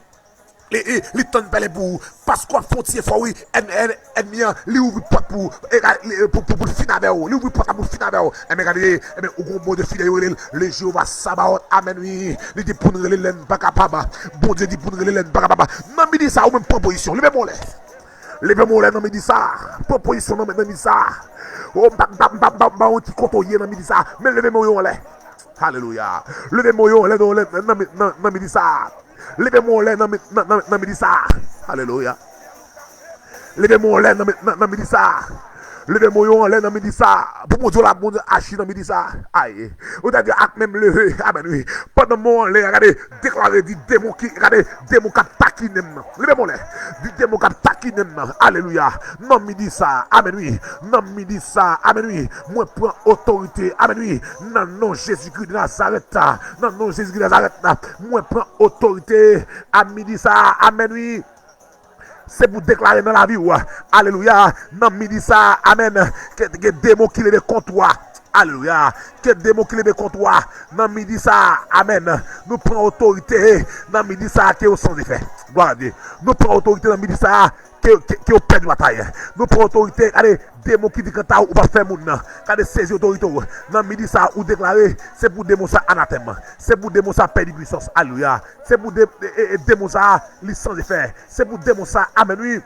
Li, li, li tann pèlen pou ou. Paske w ap fè yon ti efò, wi. Èn-, èn-, ènmi an, li ouvri pòt pou ou. E, li, pou, pou, pou l fin avè w. Li ouvri pòt la pou l fin avè w. Enben, gade, enben, ou gon Bondye fidèl, yo rele l le Jewova Sabaot. Amèn, wi. Li di pou n rele l lè n pa kapab. Bondye di pou n rele l lè n pa kapab. Nan midi sa, ou menm pran pozisyon. Leve men w anlè. Leve men w anlè nan midi sa. Pran pozisyon nan, nan midi sa. O, m pa, m pa, m pa, m pa, m pa yon ti kote w ye nan midi sa. Men leve men w yo anlè. Alelouya. Leve men w yo anlè nan, nan, nan, nan midi sa. Leve men w anlè nan, nan, nan, nan midi sa. Alelouya. Leve men w anlè nan, nan, nan midi sa. Leve men w yo anlè nan midi sa. Pou Bondye la, Bondye aji nan midi sa. Ay. Ou ta di ak menm leve. Amèn, wi. Pandan men w anlè, gade, deklare, di demon ki, gade, demon k ap takinen m nan. Leve men w anlè. Di demon k ap takinen m nan. Alelouya. Nan midi sa. Amèn, wi. Nan midi sa. Amèn, wi. Mwen pran otorite. Amèn, wi. Nan non Jezikri de Nazarèt la. Nan non Jezikri de Nazarèt la. Mwen pran otorite. A midi sa. Amèn, wi. Se pou deklare nan lavi w. Alelouya. Nan midi sa. Amèn. Ke, ke demon ki leve kont ou a. Alelouya. Ke demon ki leve kont ou a. Nan midi sa. Amèn. Nou pran otorite. Nan midi sa. Ke yo san efè. Glwa a Dye. Nou pran otorite nan midi sa. Ke, ke, ke yo pèdi batay. Nou pran otorite. Gade, demon ki di kanta ou pa fè moun nan. Gade, sezi otorite w. Nan midi sa, ou deklare, se pou demon sa anatèm. Se pou demon sa pèdi pwisans. Alelouya. Se pou de, e, e, e demon sa, li san efè. Se pou demon sa, amèn, wi.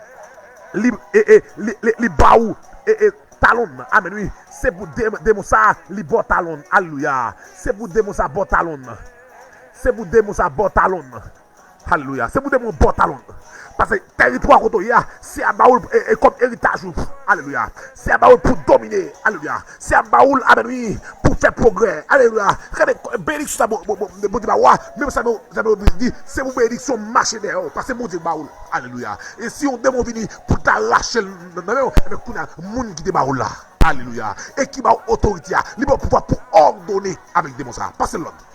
Li, e, e, li, li, li ba ou, e, e, talon. Amèn, wi. Se pou de, demon sa, li ba w talon. Alelouya. Se pou demon sa, ba w talon. Se pou demon sa, ba w talon. Alelouya. Se pou demon ba w talon. Paske tèritwa kote w ye a, se a ba ou l, e, e kòm eritaj ou. Alelouya. Se a ba ou l pou domine. Alelouya. Se a ba ou l, amèn, wi, pou fè pwogrè. Alelouya. Gade, benediksyon sa, bon, bon, bon, Bondye ba ou a, menm sa, men, sa, men, di, se pou benediksyon mache dèyè ou, paske Bondye ba ou l. Alelouya. E si yon demon vini pou ta rache l nan men w, ebyen, kounye a, moun ki te ba ou l la. Alelouya. E ki ba ou otorite a, li ba ou pouvwa pou òdone avèk demon sa. Pase l lòd.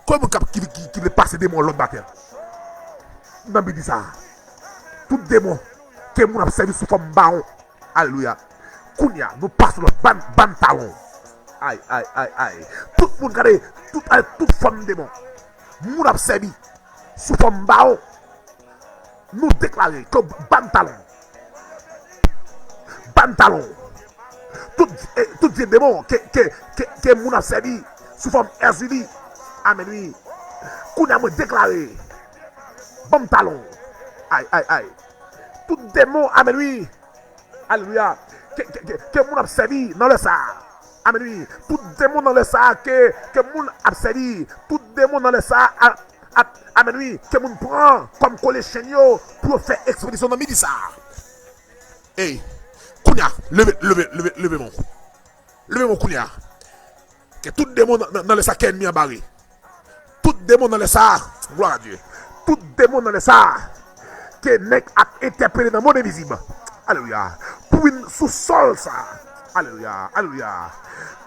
Konbyen moun k ap, ki, ki, ki vle pase demon lòd batè? Nan midi sa. Tout demon ke moun ap sèvi sou fòm bawon. Alelouya. Kounye a, nou pase lòd, ban, ban talon. Ay, ay, ay, ay. Tout moun gade, tout, ay, tout fòm demon. Moun ap sèvi sou fòm bawon. Nou deklare ke ban talon. Ban talon. Tout, eh, tout vye demon ke, ke, ke, ke moun ap sèvi sou fòm Èzili. Amèn, wi. Kounye a mwen deklare. Ban m talon. Ay, ay, ay. Tout demon, amèn, wi. Alelouya. Ke, ke, ke, ke moun ap sèvi nan lè sa a. Amèn, wi. Tout demon nan lè sa a ke, ke moun ap sèvi. Tout demon nan lè sa a, a, a, amèn, wi. Ke moun pran kòm kole chenn yo pou yo fè ekspedisyon nan midi sa a. Ey, kounye a, leve, leve, leve, leve men w. Leve men w kounye a. Ke tout demon nan, nan, nan lè sa ke ènmi an bare. Tout demon nan lè sa, glwa a Dye. Tout demon nan lè sa, ke nèg ap entèpele nan mond envizib. Alelouya. Pou vin sou sòl sa. Alelouya, alelouya,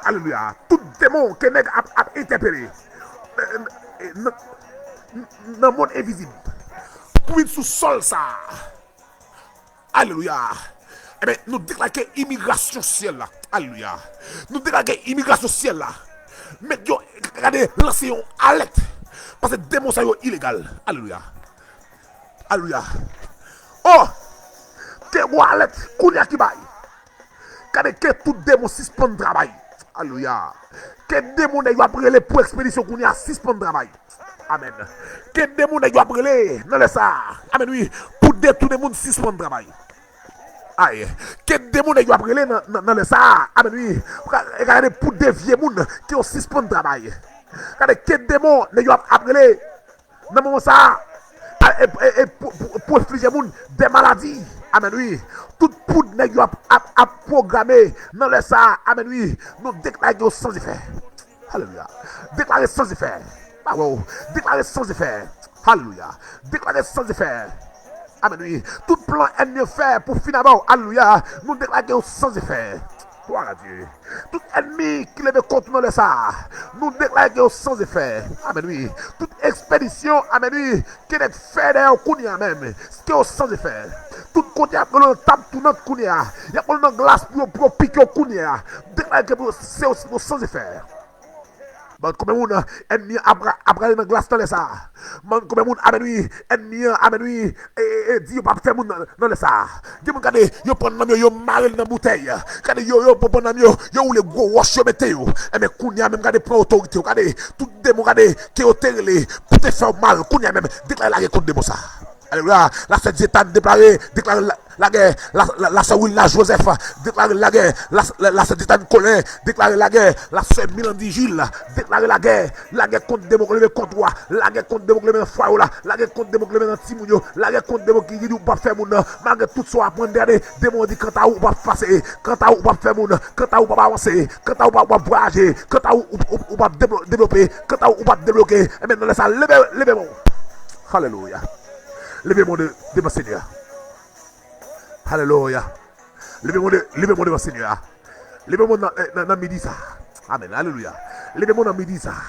alelouya. Tout demon ke nèg ap, ap entèpele. Nan, nan, nan mond envizib. Pou vin sou sòl sa. Alelouya. Ebyen, nou deklare ke imigrasyon syèl la. Alelouya. Nou deklare ke imigrasyon syèl la. Met yo, gade, lanse yon alèt. Paske demon sa yo ilegal. Alelouya. Alelouya. Oh! Ke gwo alèt kounye a ki bay. Gade, ke tout demon sispann travay. Alelouya. Ke demon nèg yo ap rele pou ekspedisyon kounye a sispann travay. Amèn. Ke demon nèg yo ap rele nan lè sa a. Amèn, wi. Pou detounen moun sispann travay. Ay. Ke demon nèg yo ap rele nan, nan, nan lè sa a. Amèn, wi. Gade, pou devye moun, ke yo sispann travay. Gade, ke demon nèg yo ap, ap rele nan moman sa a, e, e, e pou, pou, pou enflije moun de maladi. Amèn, wi. Tout poud nèg yo ap, ap, ap pwograme nan lè sa a. Amèn, wi. Nou deklare yo san efè. Alelouya. Deklare san efè. Pa wè w. Deklare san efè. Alelouya. Deklare san efè. Amèn, wi. Tout plan ènmi an fè pou fin avè w. Alelouya. Nou deklare yo san efè. Glwa a Dye. Tout ènmi ki leve kont ou nan lè sa a, nou deklare ke yo san efè. Amèn, wi. Tout ekspedisyon, amèn, wi, ke nèg fè dèyè w kounye a menm, ke yo san efè. Tout kote y ap rele w nan tab tounant kounye a, y ap rele w nan glas pou yo, pou yo pike w kounye a, deklare ke pou yo, se yo, yo san efè. Ban konbyen moun ènmi an ap, ap rale nan glas nan lè sa a? Ban konbyen moun, amèn, wi, ènmi an, amèn, wi, e, e, e, di yo p ap fè moun nan, nan lè sa a. Gen moun, gade, yo pran nanm yo, yo mare l nan boutèy. Gade, yo, yo pran nanm yo, yo woule gwo wòch, yo mete yo. Enben, kounye a menm, gade, pran otorite w. Gade, tout demon, gade, ke yo te rele pou te fè w mal, kounye a menm, deklare lagè kont demon sa a. Alelouya. Lasè Dietanne deklare, deklare la, lagè. La, la, lasè Wilna Joseph deklare lagè. La, la, lasè Dietanne Colin deklare lagè. Lasè Milandi Jules deklare lagè. Lagè kont demon k leve kont ou a. Lagè kont demon k leve nan fwaye w la. Lagè kont demon k leve nan timoun yo. Lagè kont demon ki, ki di ou p ap fè moun nan. Malgre tout sa w ap mande, gade, demon an di, kanta ou, ou p ap pase. Kanta ou, ou p ap fè moun. Kanta ou, ou p ap avanse. Kanta ou, ou p ap, ou p ap vwayaje. Kanta ou, ou, ou, ou p ap deblo-, devlope. Kanta ou, ou p ap debloke. Enben, nan lè sa a, leve, leve men w. Alelouya. Leve men w de, devan Senyè a. Alelouya. Leve men w de, leve men w devan Senyè a. Leve men w nan, nan, nan midi sa a. Amèn. Alelouya. Leve men w nan midi sa a.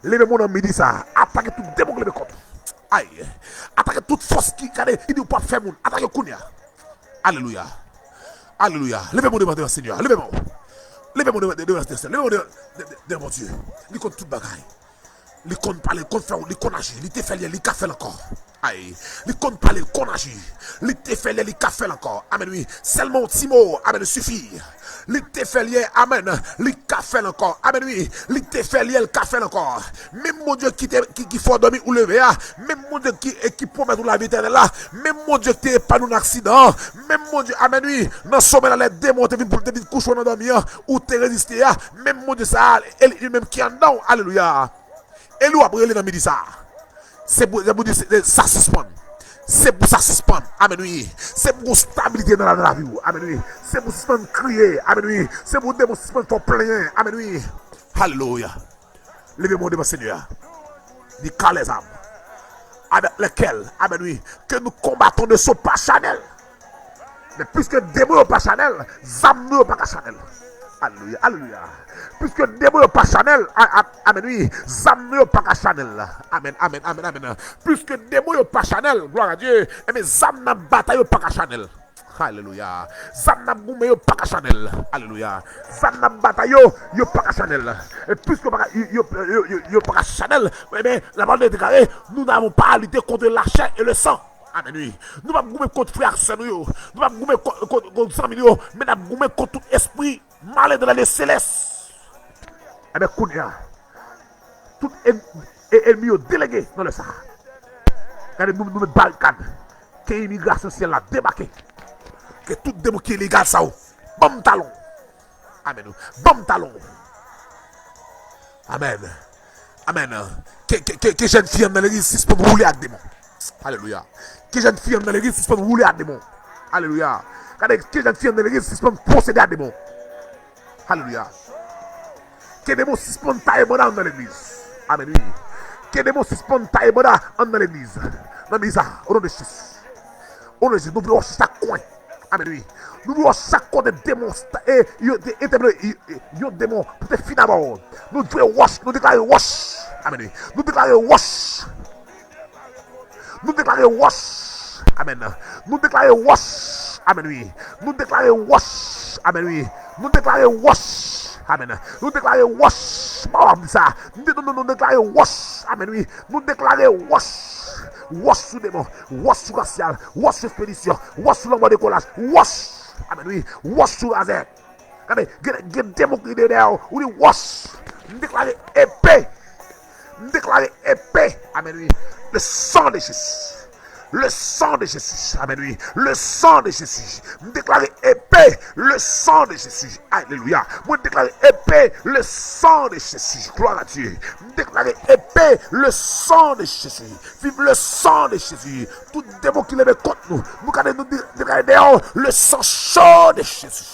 Leve men w nan midi sa a. Atake tout demon ki leve kont ou. Ay. Atake tout fòs ki, gade, ki di ou p ap fè moun. Atake yo kounye a. Alelouya. Alelouya. Leve men w devan, devan Senyè a. Leve men w. Leve men w devan, devan, devan Senyè a. Leve men w devan, devan, devan Bondye. Li konn tout bagay. Li konn pale, li konn fè, li konn aji. Li te fè l yè, li ka fè l ankò. Ay. Li konn pale, li konn aji. Li te fè l yè, li ka fè l ankò. Amèn, wi. Sèlman yon ti mo, amèn, sifi. Li te fè l yè, amèn. Li ka fè l ankò. Amèn, wi. Li te fè l yè, li ka fè l ankò. Menm Bondye ki te, ki, ki fè w dòmi ou leve a, menm Bondye ki, e ki pwomèt ou lavi etènèl la, menm Bondye ki te epanye w nan aksidan an, menm Bondye, amèn, wi, nan somèy la, lè demon te vin pou l te vin kouche w nan dòmi an, ou te reziste a, menm Bondye sa a, e li menm ki anndan w, alelouya. E li w ap rele nan midi sa a. Se pou, se pou di, se, se, sa sispann. Se pou sa sispann. Amèn, wi. Se pou gon stabilite nan la, nan lavi w. Amèn, wi. Se pou sispann kriye. Amèn, wi. Se pou demon sispann fè w plenyen. Amèn, wi. Alelouya. Leve men w devan Senyè a. Ni car les armes avec lesquelles, amèn, wi, que nous combattons ne sont pas charnelles. Men piske demon yo pa chanèl, zam nou yo pa ka chanèl. Alelouya, alelouya. Piske demon yo pa chanèl, a, a, amèn, wi, zam nou yo pa ka chanèl. Amèn, amèn, amèn, amèn. Piske demon yo pa chanèl, glwa a Dye, enben zam n ap batay yo pa ka chanèl. Alelouya. Zam n ap goumen yo pa ka chanèl. Alelouya. Zam n ap batay yo, yo pa ka chanèl. E piske yo pa ka, yo, yo, yo, yo, yo pa ka chanèl, enben, lapawòl de Dye deklare, nous n'avons pas à lutter contre la chair et le sang. Amèn, wi. Nou p ap goumen kont frè ak sè nou yo. Nou p ap goumen kont, kont, kont zanmi nou yo. Men n ap goumen kont tout espri malen dans les lieux célestes. Enben, kounye a, tout en-, e-, ènmi yo delege nan lè sa a. Gade, nou, nou met barikad. Ke imigrasyon syèl la debake. Ke tout demon ki ilegal sa yo, ban m talon. Amèn. Ban m talon. Amèn. Amèn. Ke, ke, ke, ke jèn fi anndan legliz sispann woule ak demon. Alelouya. Ke jèn fi anndan legliz sispann woule ak demon. Alelouya. Gade, ke jèn fi anndan legliz sispann posede ak demon. Alelouya. Ke demon sispann taye banda anndan legliz. Amèn, wi. Ke demon sispann taye banda anndan legliz. Nan midi sa, o non de Jezi. O non de Jezi, nou vle wè chak kwen. Amèn, wi. Nou vle wè chak kote demon sta-, e, yo te entèpele, e, e, yon demon pou te fin avè w. Nou vle wòch, nou deklare wòch. Amèn, wi. Nou deklare wòch. Nou deklare wòch. Amèn. Nou deklare wòch. Amèn, wi. Nou deklare wòch. Amèn, wi. Nou deklare wòch. Amèn. Nou deklare wòch. Wòch, pa w ap di sa. Nou, nou, nou, nou deklare wòch. Amèn, wi. Nou deklare wòch. Wòch sou demon. Wòch sou rasyal. Wòch sou ekspedisyon. Wòch sou lanmò dekolaj. Wòch. Amèn, wi. Wòch sou razè. Gade, gen, gen demon ki dèyè w. Ou di wòch. M deklare epe. M deklare epe. Amèn, wi. Le sang de Jésus. Le sang de Jésus. Amèn, wi. Le sang de Jésus. M deklare epe. Le sang de Jésus. Alelouya. Mwen deklare epe. Le sang de Jésus. Gloire à Dieu. M deklare epe. Le sang de Jésus. Vive le sang de Jésus. Tout demon ki leve kont nou. Nou gade nou de- deklare dèyè. Le sang chaud de Jésus.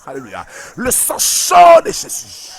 Alelouya. Le sang chaud de Jésus.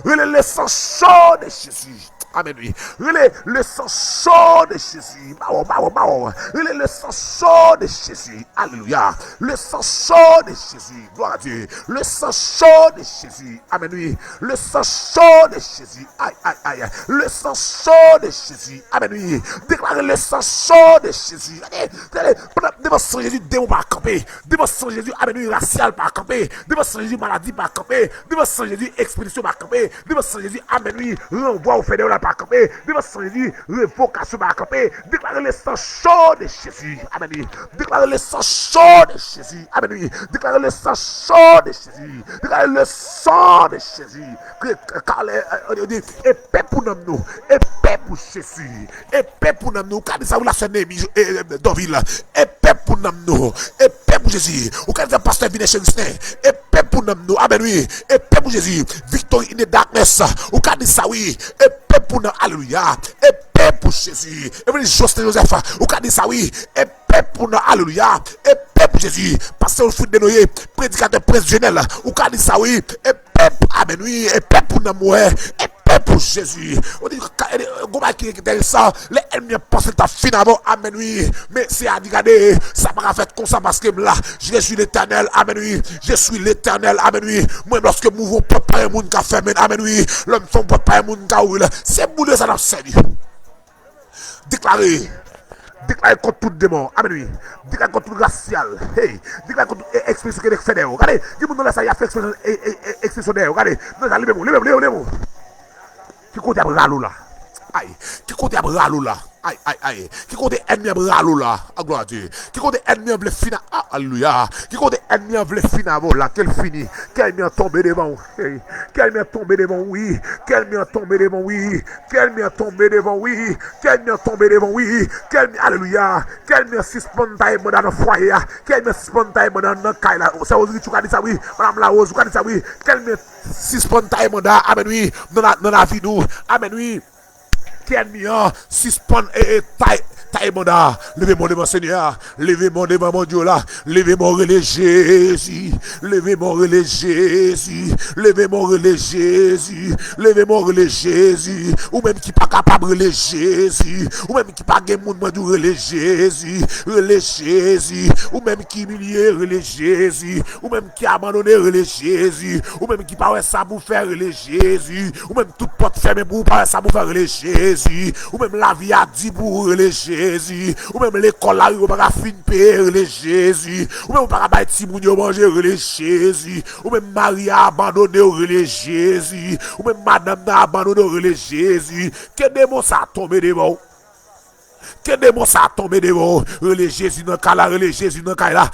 Rele le sang chaud de Jésus. Amèn, wi. Rele le sang chaud de Jésus. Bawo, bawo, bawo. Rele le sang chaud de Jésus. Alelouya. Le sang chaud de Jésus. Gloire à Dieu. Le sang chaud de Jésus. Amèn, wi. Le sang chaud de Jésus. Ay, ay, ay. Le sang chaud de Jésus. Amèn, wi. Deklare le sang chaud de Jésus. Gade, gade, pandan, devan san Jezi, demon pa kanpe. Devan san Jezi, amèn, wi, rasyal pa kanpe. Devan san Jezi, maladi pa kanpe. Devan san Jezi, ekspedisyon pa kanpe. Devan san Jezi, amèn, wi, ranvwa ou fè dèyè w la pa kanpe. Devan san Jezi, revokasyon pa kanpe. Deklare le sang chaud de Jésus. Amèn, wi. Deklare le sang chaud de Jésus. Amèn, wi. Deklare le sang chaud de Jésus. Deklare le sang de Jésus. Ke, ke, kale, e, e, e, e pèp pou nanm nou. E pèp pou Jezi. E pèp pou nanm nou. Ou ka di sa, wi, la sè Nemi, e, e, Dòvil. E pèp pou nanm nou. E pèp pou Jezi. Ou ka di sa, pastè Vine Cheristin. E pèp pou nanm nou. Amèn, wi. E pèp pou Jezi. Victory in the darkness. Ou ka di sa, wi. E pèp pou nanm. Alelouya. E pèp pou Jezi. Evanjelis Josten Joseph. Ou ka di sa, wi. E pèp pou nanm. Alelouya. E pèp pou Jezi. Pastè Wilfrid Denoye. Predikatè Prens Jenèl. Ou ka di sa, wi. E pèp. Amèn, wi. E pèp pou nanm, wi. E pèp pou Jezi. Ou di, ka- e, gon bagay ki enteresan, lè ènmi an panse l t ap fin avè w, amèn, wi. Men Seyè a di, gade, sa pa ka fèt konsa paske m la. Je suis l'Éternel, amèn, wi. Je suis l'Éternel, amèn, wi. Mwen, lòske m ouvri yon pòt, pa gen moun ka fèmen l, amèn, wi. Lè m fè yon pòt, pa gen moun ka ouvri l. Se Bondye sa n ap sèvi. Deklare. Deklare kont tout demon. Amèn, wi. Deklare kont tout rasyal. Hey. Deklare kont tout e- ekspresyon ke nèg fè dèyè w. Gade, gen moun nan lè sa, y ap fè ekspresyon, e- e- e- ekspresyon dèyè w. Gade, nan sa, leve men w, leve men w, leve men w. Ki kote y ap rale w la? Ay. Ki kote y ap rale w la? Ay, ay, ay. Ki kote ènmi an ap rale w la? A, gloire à Dieu. Ki kote ènmi an vle fin a, a, alelouya. Ki kote ènmi an vle fin avè w la? Ke l fini. Ke ènmi an tonbe devan w. Hey. Ke ènmi an tonbe devan w, wi. Ke ènmi an tonbe devan w, wi. Ke ènmi an tonbe devan w, wi. Ke ènmi an tonbe devan w, wi. Ke ènmi, alelouya. Ke ènmi an sispann taye banda nan fwaye a. Ke ènmi an sispann taye banda nan kay la. Sè Rose Richie, ou ka di sa, wi. Madanm Larose, ou ka di sa, wi. Ke ènmi an sispann taye banda, amèn, wi. Nan la, nan lavi nou. Amèn, wi. Ke ènmi an sispann, e, e, tay, tay banda. Leve men w devan Senyè a. Leve men w devan Bondye w la. Leve men w rele Jezi. Leve men w rele Jezi. Leve men w rele Jezi. Leve men w rele Jezi. Ou menm ki pa kapab rele Jezi. Ou menm ki pa gen moun mwen di w rele Jezi. Rele Jezi. Ou menm ki imilye rele Jezi. Ou menm ki abandone rele Jezi. Ou menm ki pa wè sa pou fè rele Jezi. Ou menm tout pòt fèmen pou ou, pa wè sa pou fè, rele Jezi. Ou menm lavi a di pou ou, rele Jezi. Ou menm lekòl la rive, ou pa ka fin peye, rele Jezi. Ou menm ou pa ka bay timoun yo manje, rele Jezi. Ou menm mari a abandone w, rele Jezi. Ou menm madanm nan abandone w, rele Jezi. Ke demon sa tonbe devan w. Ke demon sa tonbe devan w. Rele Jezi nan kay la, rele Jezi nan kay la.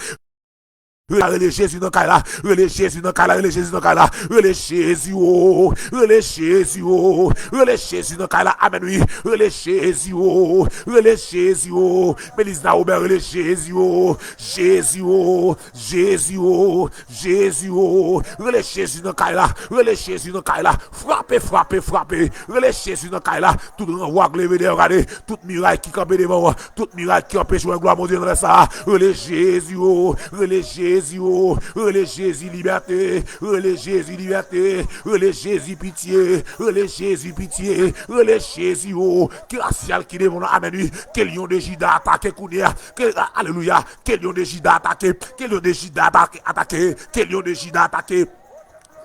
Rele Jezi nan kay la, rele Jezi nan kay la, rele Jezi nan kay la, rele Jezi o, rele Jezi o, rele Jezi nan kay la, amèn wi, rele Jezi o, rele Jezi o, Melizna Wobè, rele Jezi o, Jezi o, Jezi o, Jezi o, rele Jezi nan kay la, rele Jezi nan kay la, frape, frape, frape, rele Jezi nan kay la, tout ranvwa k leve dèyè w, gade, tout miray ki kanpe devan w, tout miray ki anpeche w wè glwa Bondye nan lè sa a. Rele Jezi o, rele Jezi o, rele Jezi libète, rele Jezi libète, rele Jezi pitye, rele Jezi pitye, rele Jezi o. Ke rasyal ki devan w la, amèn wi. Ke lyon de Jida atake kounye a. Ke, alelouya. Ke lyon de Jida atake, ke lyon de Jida atake, atake, ke lyon de Jida atake.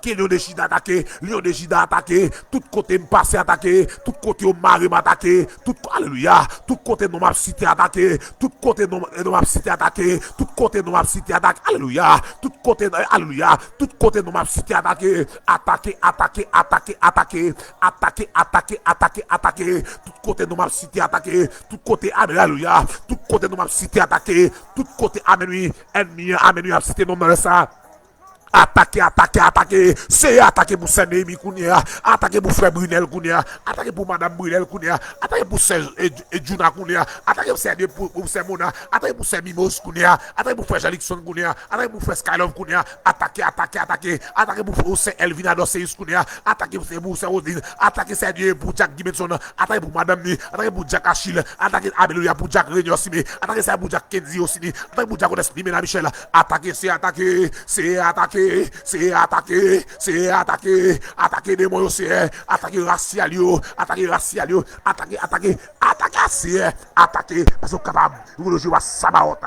Ke Lyon de Jida atake, Lyon de Jida atake, tout kote m pase atake, tout kote yo mare m atake, tout, alelouya, tout kote non m ap site atake, tout kote non, non m ap site atake, tout kote non m ap site atake, alelouya, tout kote, alelouya, tout kote non m ap site atake, atake, atake, atake, atake, atake, atake, atake, atake, tout kote non m ap site atake, tout kote, alelouya, tout kote non m ap site atake, tout kote, amèn wi, ènmi an, amèn wi, ap site non m nan lè sa. Atake, atake, atake. Seyè, atake pou sè Neymi kounye a. Atake pou frè Brinèl kounye a. Atake pou madanm Brinèl kounye a. Atake pou sè, e, e, Djouna kounye a. Atake pou sè, pou, pou sè Mona. Atake pou sè Mimos kounye a. Atake pou frè Jean Luckson kounye a. Atake pou frè Skylove kounye a. Atake, atake, atake. Atake pou, pou sè Elvina Dorceus kounye a. Atake pou, pou sè Roseline. Atake sè Dye pou Jack Gibenson. Atake pou madanm ni. Atake pou Jack Achille. Atake, alelouya, pou Jack Renyor Sime. Atake sè pou Jack Kenzie Osini. Atake pou Jack Ones Limena Michel. Atake, se atake. Se atake, se atake, se atake, atake demon yo, Seyè, atake rasyal yo, atake rasyal yo, atake, atake, atake, Seyè, atake, paske w kapab, ou konnen Jewova Sabaot.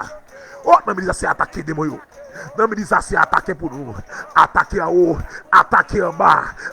O, nan minis la, se atake demon yo. Nan minis la, se atake pou nou. Atake anwo, atake anba,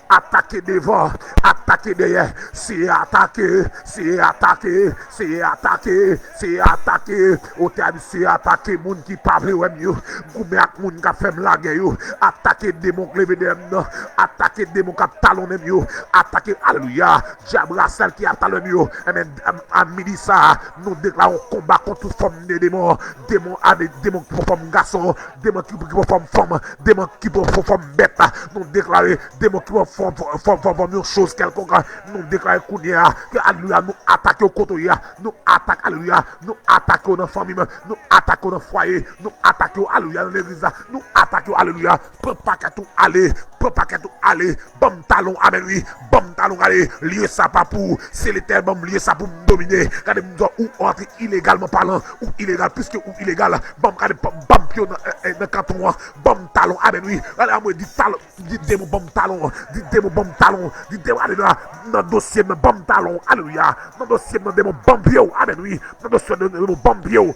atake devan, atake dèyè, se atake, se atake, se atake, se atake, otè a di se atake moun ki pa vle wè m yo, goumen ak moun k ap fè m lagè yo, atake demon k leve dèyè m nan, atake demon k ap talonnen m yo, atake, alelouya, dyab rasyal ki ap talonnen m yo. Enben, a, a midi sa a, nou deklare yon konba kont tout fòm de demon, demon, a, demon ki pran fòm gason, demon ki, ki pran fòm fanm, demon ki pran fòm bèt, nou deklare demon ki pran fòm, fòm, fòm, fòm yon choz kèlkonk, nou deklare kounye a, ke, alelouya, nou atake yo kote yo ye a, nou atake, alelouya, nou atake yo nan fanmi m, nou atake yo nan fwaye, nou atake yo, alelouya, nan legliz la, nou atake yo, alelouya, pran pakèt ou ale, pran pakèt ou ale, ban m talon, amèn wi, ban m talon ale, lye sa pa pou ou, se Letènèl ban m lye sa pou m domine, gade m di w ou antre ilegalman palan, ou ilegal, piske ou ilegal, ban m gade, ban m pye w nan, nan kanton an, ban m talon, amèn wi, gade a mwen di talon, Di demon ban m talon, di demon ban m talon, di demon alelouya, nan dosye m nan ban m talon, alelouya, nan dosye m nan demon ban m pye w, amèn wi, nan dosye m nan demon ban m pye w,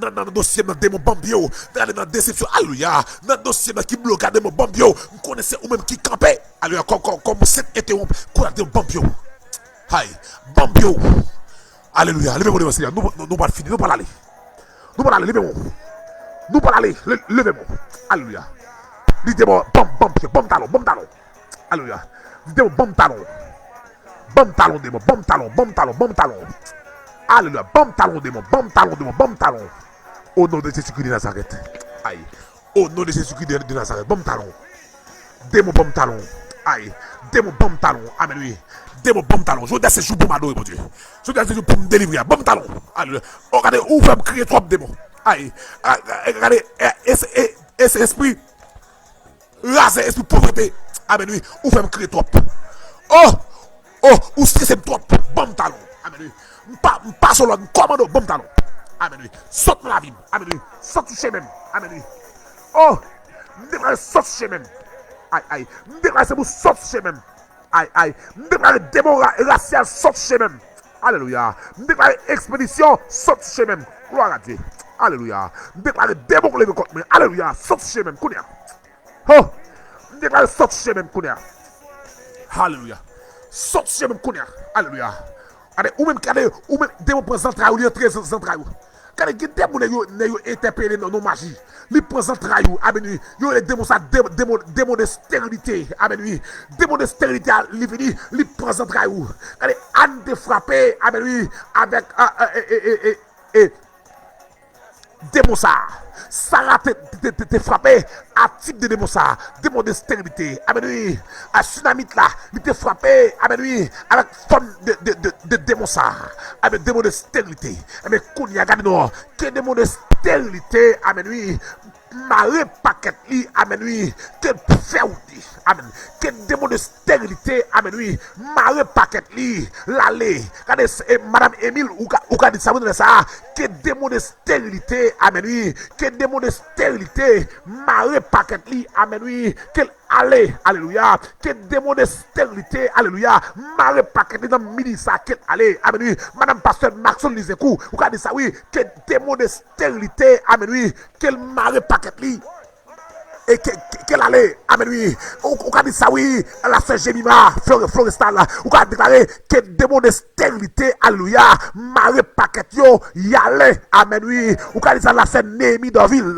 nan, nan dosye m nan demon ban m pye w, nan, nan desepsyon, alelouya, nan dosye m nan ki bloke a demon ban m pye w, m konnen se ou menm ki kanpe, alelouya, kòm, kòm, kòm sèt entewonp, kounye a demon ban m pye w, hay, ban m pye w, alelouya, leve mwen devan Senyè, nou, nou, nou pral fini, nou pral ale. Nou pral ale, leve men w. Nou pral ale, le-, leve men w. Alelouya. Di demon, ban m, ban m pye, ban m talon, ban m talon. Alelouya. Di demon, ban m talon. Ban m talon, demon, ban m talon, ban m talon, ban m talon. Alelouya. Ban m talon, demon, ban m talon, demon, ban m talon. O non de Jezikri de Nazarèt. Ay. O non de Jezikri de, de Nazarèt, ban m talon. Demon ban m talon. Ay. Demon ban m talon. Amèn, wi. Demon ban m talon. Jodi a se jou pou m adore Bondye. Jodi a se jou pou m delivre. Ban m talon. Alelouya. O, gade, ou fè m kriye twòp, demon. Ay. A, a, gade, e, e, e, e, espri razè, espri povrete. Amèn, wi. Ou fè m kriye twòp. O! O, ou strese m twòp. Ban m talon. Amèn, wi. M pa, m pase w lòd, m kòmande w, ban m talon. Amèn, wi. Sot nan lavi m. Amèn, wi. Sot sou chemen m. Amèn, wi. O, m deklare sot sou chemen m. Ay, ay. M deklare se pou sot sou chemen m. Ay, ay. M deklare demon ra-, rasyal sot sou chemen m. Alelouya. M deklare ekspedisyon sot sou chemen m. Glwa a Dye. Alelouya. M deklare demon k leve kont mwen. Alelouya. Sot sou chemen m kounye a. Ho! M deklare sot sou chemen m kounye a. Alelouya. Sot sou chemen m kounye a. Alelouya. Gade, ou menm, gade, ou menm, demon pran zantray ou, li antre zan-, zantray ou. Gade, gen de moun nèg yo, nèg yo entèpele nan non maji. Li pran zantray ou, amèn wi. Yo rele demon sa, de-, demon, demon de sterilite, amèn wi. Demon de sterilite a, li vini, li pran zantray ou. Gade, Ann te frape, amèn wi, avèk, a, a, e, e, e, e, e, demon sa a. Sara te, te, te, te frape a tip de demon sa a. Demon de sterilite. Amèn wi. A Sunamit la, li te frape, amèn wi, avèk fòm de, de, de, de demon sa a. Amèn, demon de sterilite. Amèn, kounye a, gade non. Ke demon de sterilite, amèn wi, mare pakèt li, amèn wi, ke l fè wout li, amèn. Ke demon de sterilite, amèn wi, mare pakèt li, l ale. Gade, e, madanm Emil, ou ka, ou ka di sa, wi, nan lè sa a, ke demon de sterilite, amèn wi, ke demon de sterilite, mare pakèt li, amèn wi, ke l ale, alelouya, ke demon de sterilite, alelouya, mare pakèt li nan midi sa, ke l ale, amèn wi, madanm pastè Maxon Lizenkou, ou ka di sa, wi, ke demon de sterilite, amèn wi, ke l mare pakèt li. e ke, ke, ke l ale, amèn wi. Ou, ou ka di sa wi, la sè Jemima, Flore-, Florestal, ou ka deklare ke demon de sterilite, alelouya, mare pakèt yo, y ale, amèn wi. Ou ka di sa, la sè Neyemi Dòvil,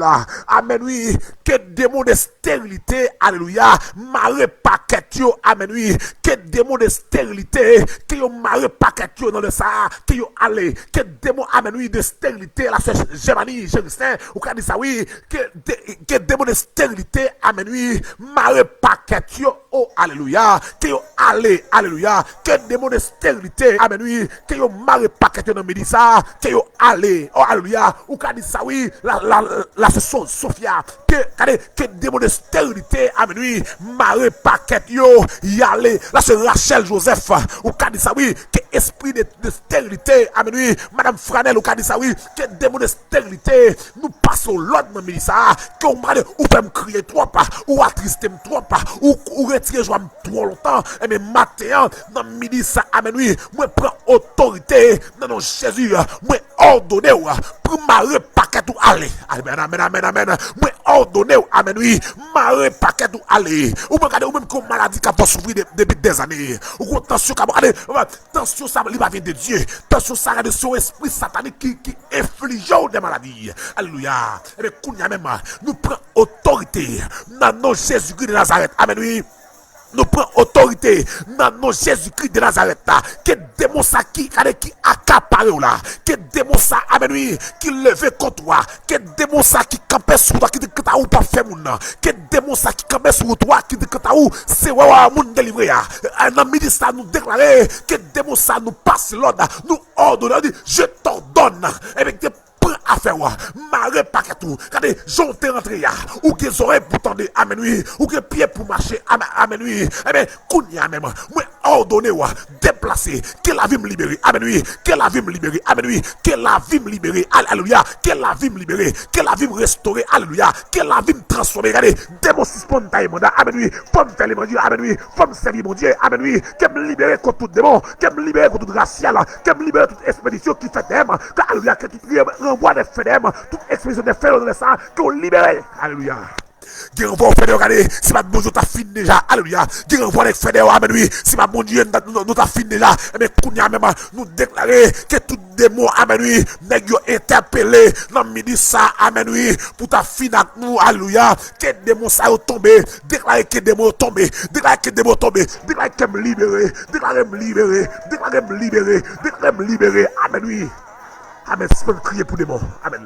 amèn wi, ke demon de sterilite, alelouya, mare pakèt yo, amèn wi, ke demon de sterilite, ke yo mare pakèt yo nan lè sa a, ke yo ale, ke demon, amèn wi, de sterilite, la sè Jèmani, Jeristen, ou ka di sa wi, ke, de, ke demon de sterilite, amèn wi, mare pakèt yo, o, alelouya, ke yo ale, alelouya, ke demon de sterilite, amèn wi, ke yo mare pakèt yo nan midi sa a, ke yo ale, o, alelouya, ou ka di sa wi, la, la, la sè So-, Sofia, ke, gade, ke demon de sterilite, amèn wi, mare pakèt yo, y ale, la sè Rachel Joseph, ou ka di sa wi, ke espri de, de sterilite, amèn wi, madanm Franel, ou ka di sa wi, ke demon de sterilite, nou pase w lòd nan midi sa a, ke w mande, ou fè m kriye twòp, ou atriste m twòp, ou, ou retire jwa m twò lontan, enben maten an, nan midi sa, amèn wi, mwen pran otorite, nan non Jezi, mwen òdone w, pou mare pakèt ou ale, amèn, amèn, amèn, amèn, mwen òdone w, amèn wi, mare pakèt ou ale, ou mwen gade, ou menm ki yon maladi k ap fè w soufri de, depi dèzane, ou gon tansyon k ap gade, tansyon sa, li pa vyen de Dye. Tansyon sa, gade, se yon espri satanik ki, ki enflije w de maladi. Alelouya. Ebyen, kounye a menm, nou pran otorite nan non Jezikri de Nazarèt. Amèn, wi. Nou pran otorite nan non Jezikri de Nazarèt la. Ke demon sa ki, gade, ki akapare w la. Ke demon sa, amèn, wi, ki leve kont ou a. Ke demon sa ki kanpe sou wout ou a, ki di kanta ou p ap fè moun nan. Ke demon sa ki kanpe sou wout ou a, ki di kanta ou se wè wè moun delivre a. Eh, nan midi sa, nou deklare ke demon sa, nou pase lòd, nou òdone, nou di, je t'ordonne. Ebyen, te pran afè w, mare pakèt ou. Gade, jan w te rantre a, ou gen zòrèy pou tande, amèn wi. Ou gen pye pou mache, amèn, amèn wi. Ebyen, kounye a menm, mwen òdone w, deplase, ke lavi m libere, amèn wi, ke lavi m libere, amèn wi, ke lavi m libere, al-, alelouya, ke lavi m libere, ke lavi m restore, alelouya, ke lavi m transfòme, gade, demon sispann taye manda, amèn wi, fò m fè levanjil, amèn wi, fò m sèvi Bondye, amèn wi, ke m libere kont tout demon, ke m libere kont tout rasyèl, ke m libere tout ekspedisyon ki fèt dèyè m, ke, alelouya, ke tout ranvwa de fè dèyè m, tout ekspedisyon de fè yo nan lè sa, ke w libere, alelouya. Gen ranvwa w fè dèyè w, gade, si pa t Bondye, w ta fin deja. Alelouya. Gen ranvwa nèg fè dèyè w, amèn, wi. Si pa Bondye, nou ta, nou, nou ta fin deja. Ebyen, kounye a menm, nou deklare ke tout demon, amèn, wi, nèg yo entèpele nan midi sa, amèn, wi, pou ta fin ak nou, alelouya. Ke demon sa yo tonbe. Deklare ke demon yo tonbe. Deklare ke demon yo tonbe. Deklare ke m libere. Deklare m libere. Deklare m libere. Deklare m libere. Amèn, wi. Amèn. Sispann kriye pou demon. Amèn.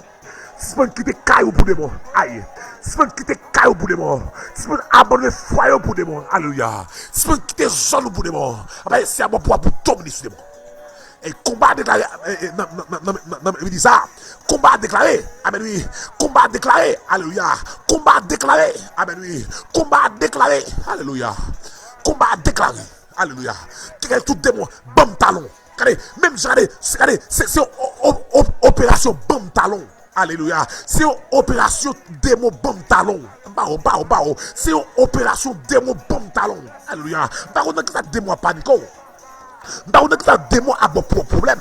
Sispann kite kay ou pou demon. Ay. Sispann kite kay ou pou demon. Sispann abandone fwaye ou pou demon. Alelouya. Sispann kite zòn ou pou demon. Apre, se a bò pou w pou domine sou demon. E konba deklare, e, e, nan, nan, nan, nan, nan, nan, nan, sa. Konba deklare. Amèn, wi. Konba deklare. Alelouya. Konba deklare. Amèn, wi. Konba deklare. Alelouya. Konba deklare. Alelouya. Deklare tout demon. Ban m talon. Gade, menm jan, gade, se, gade, se, se yon o-, o-, o-, operasyon ban m talon. Alelouya. Se yon operasyon demon ban m talon. Ba w, ba w, ba w. Se yon operasyon demon ban m talon. Alelouya. M pa konn nan kisa demon ap panike w. M pa konn nan kisa demon ap ba w pwoblèm.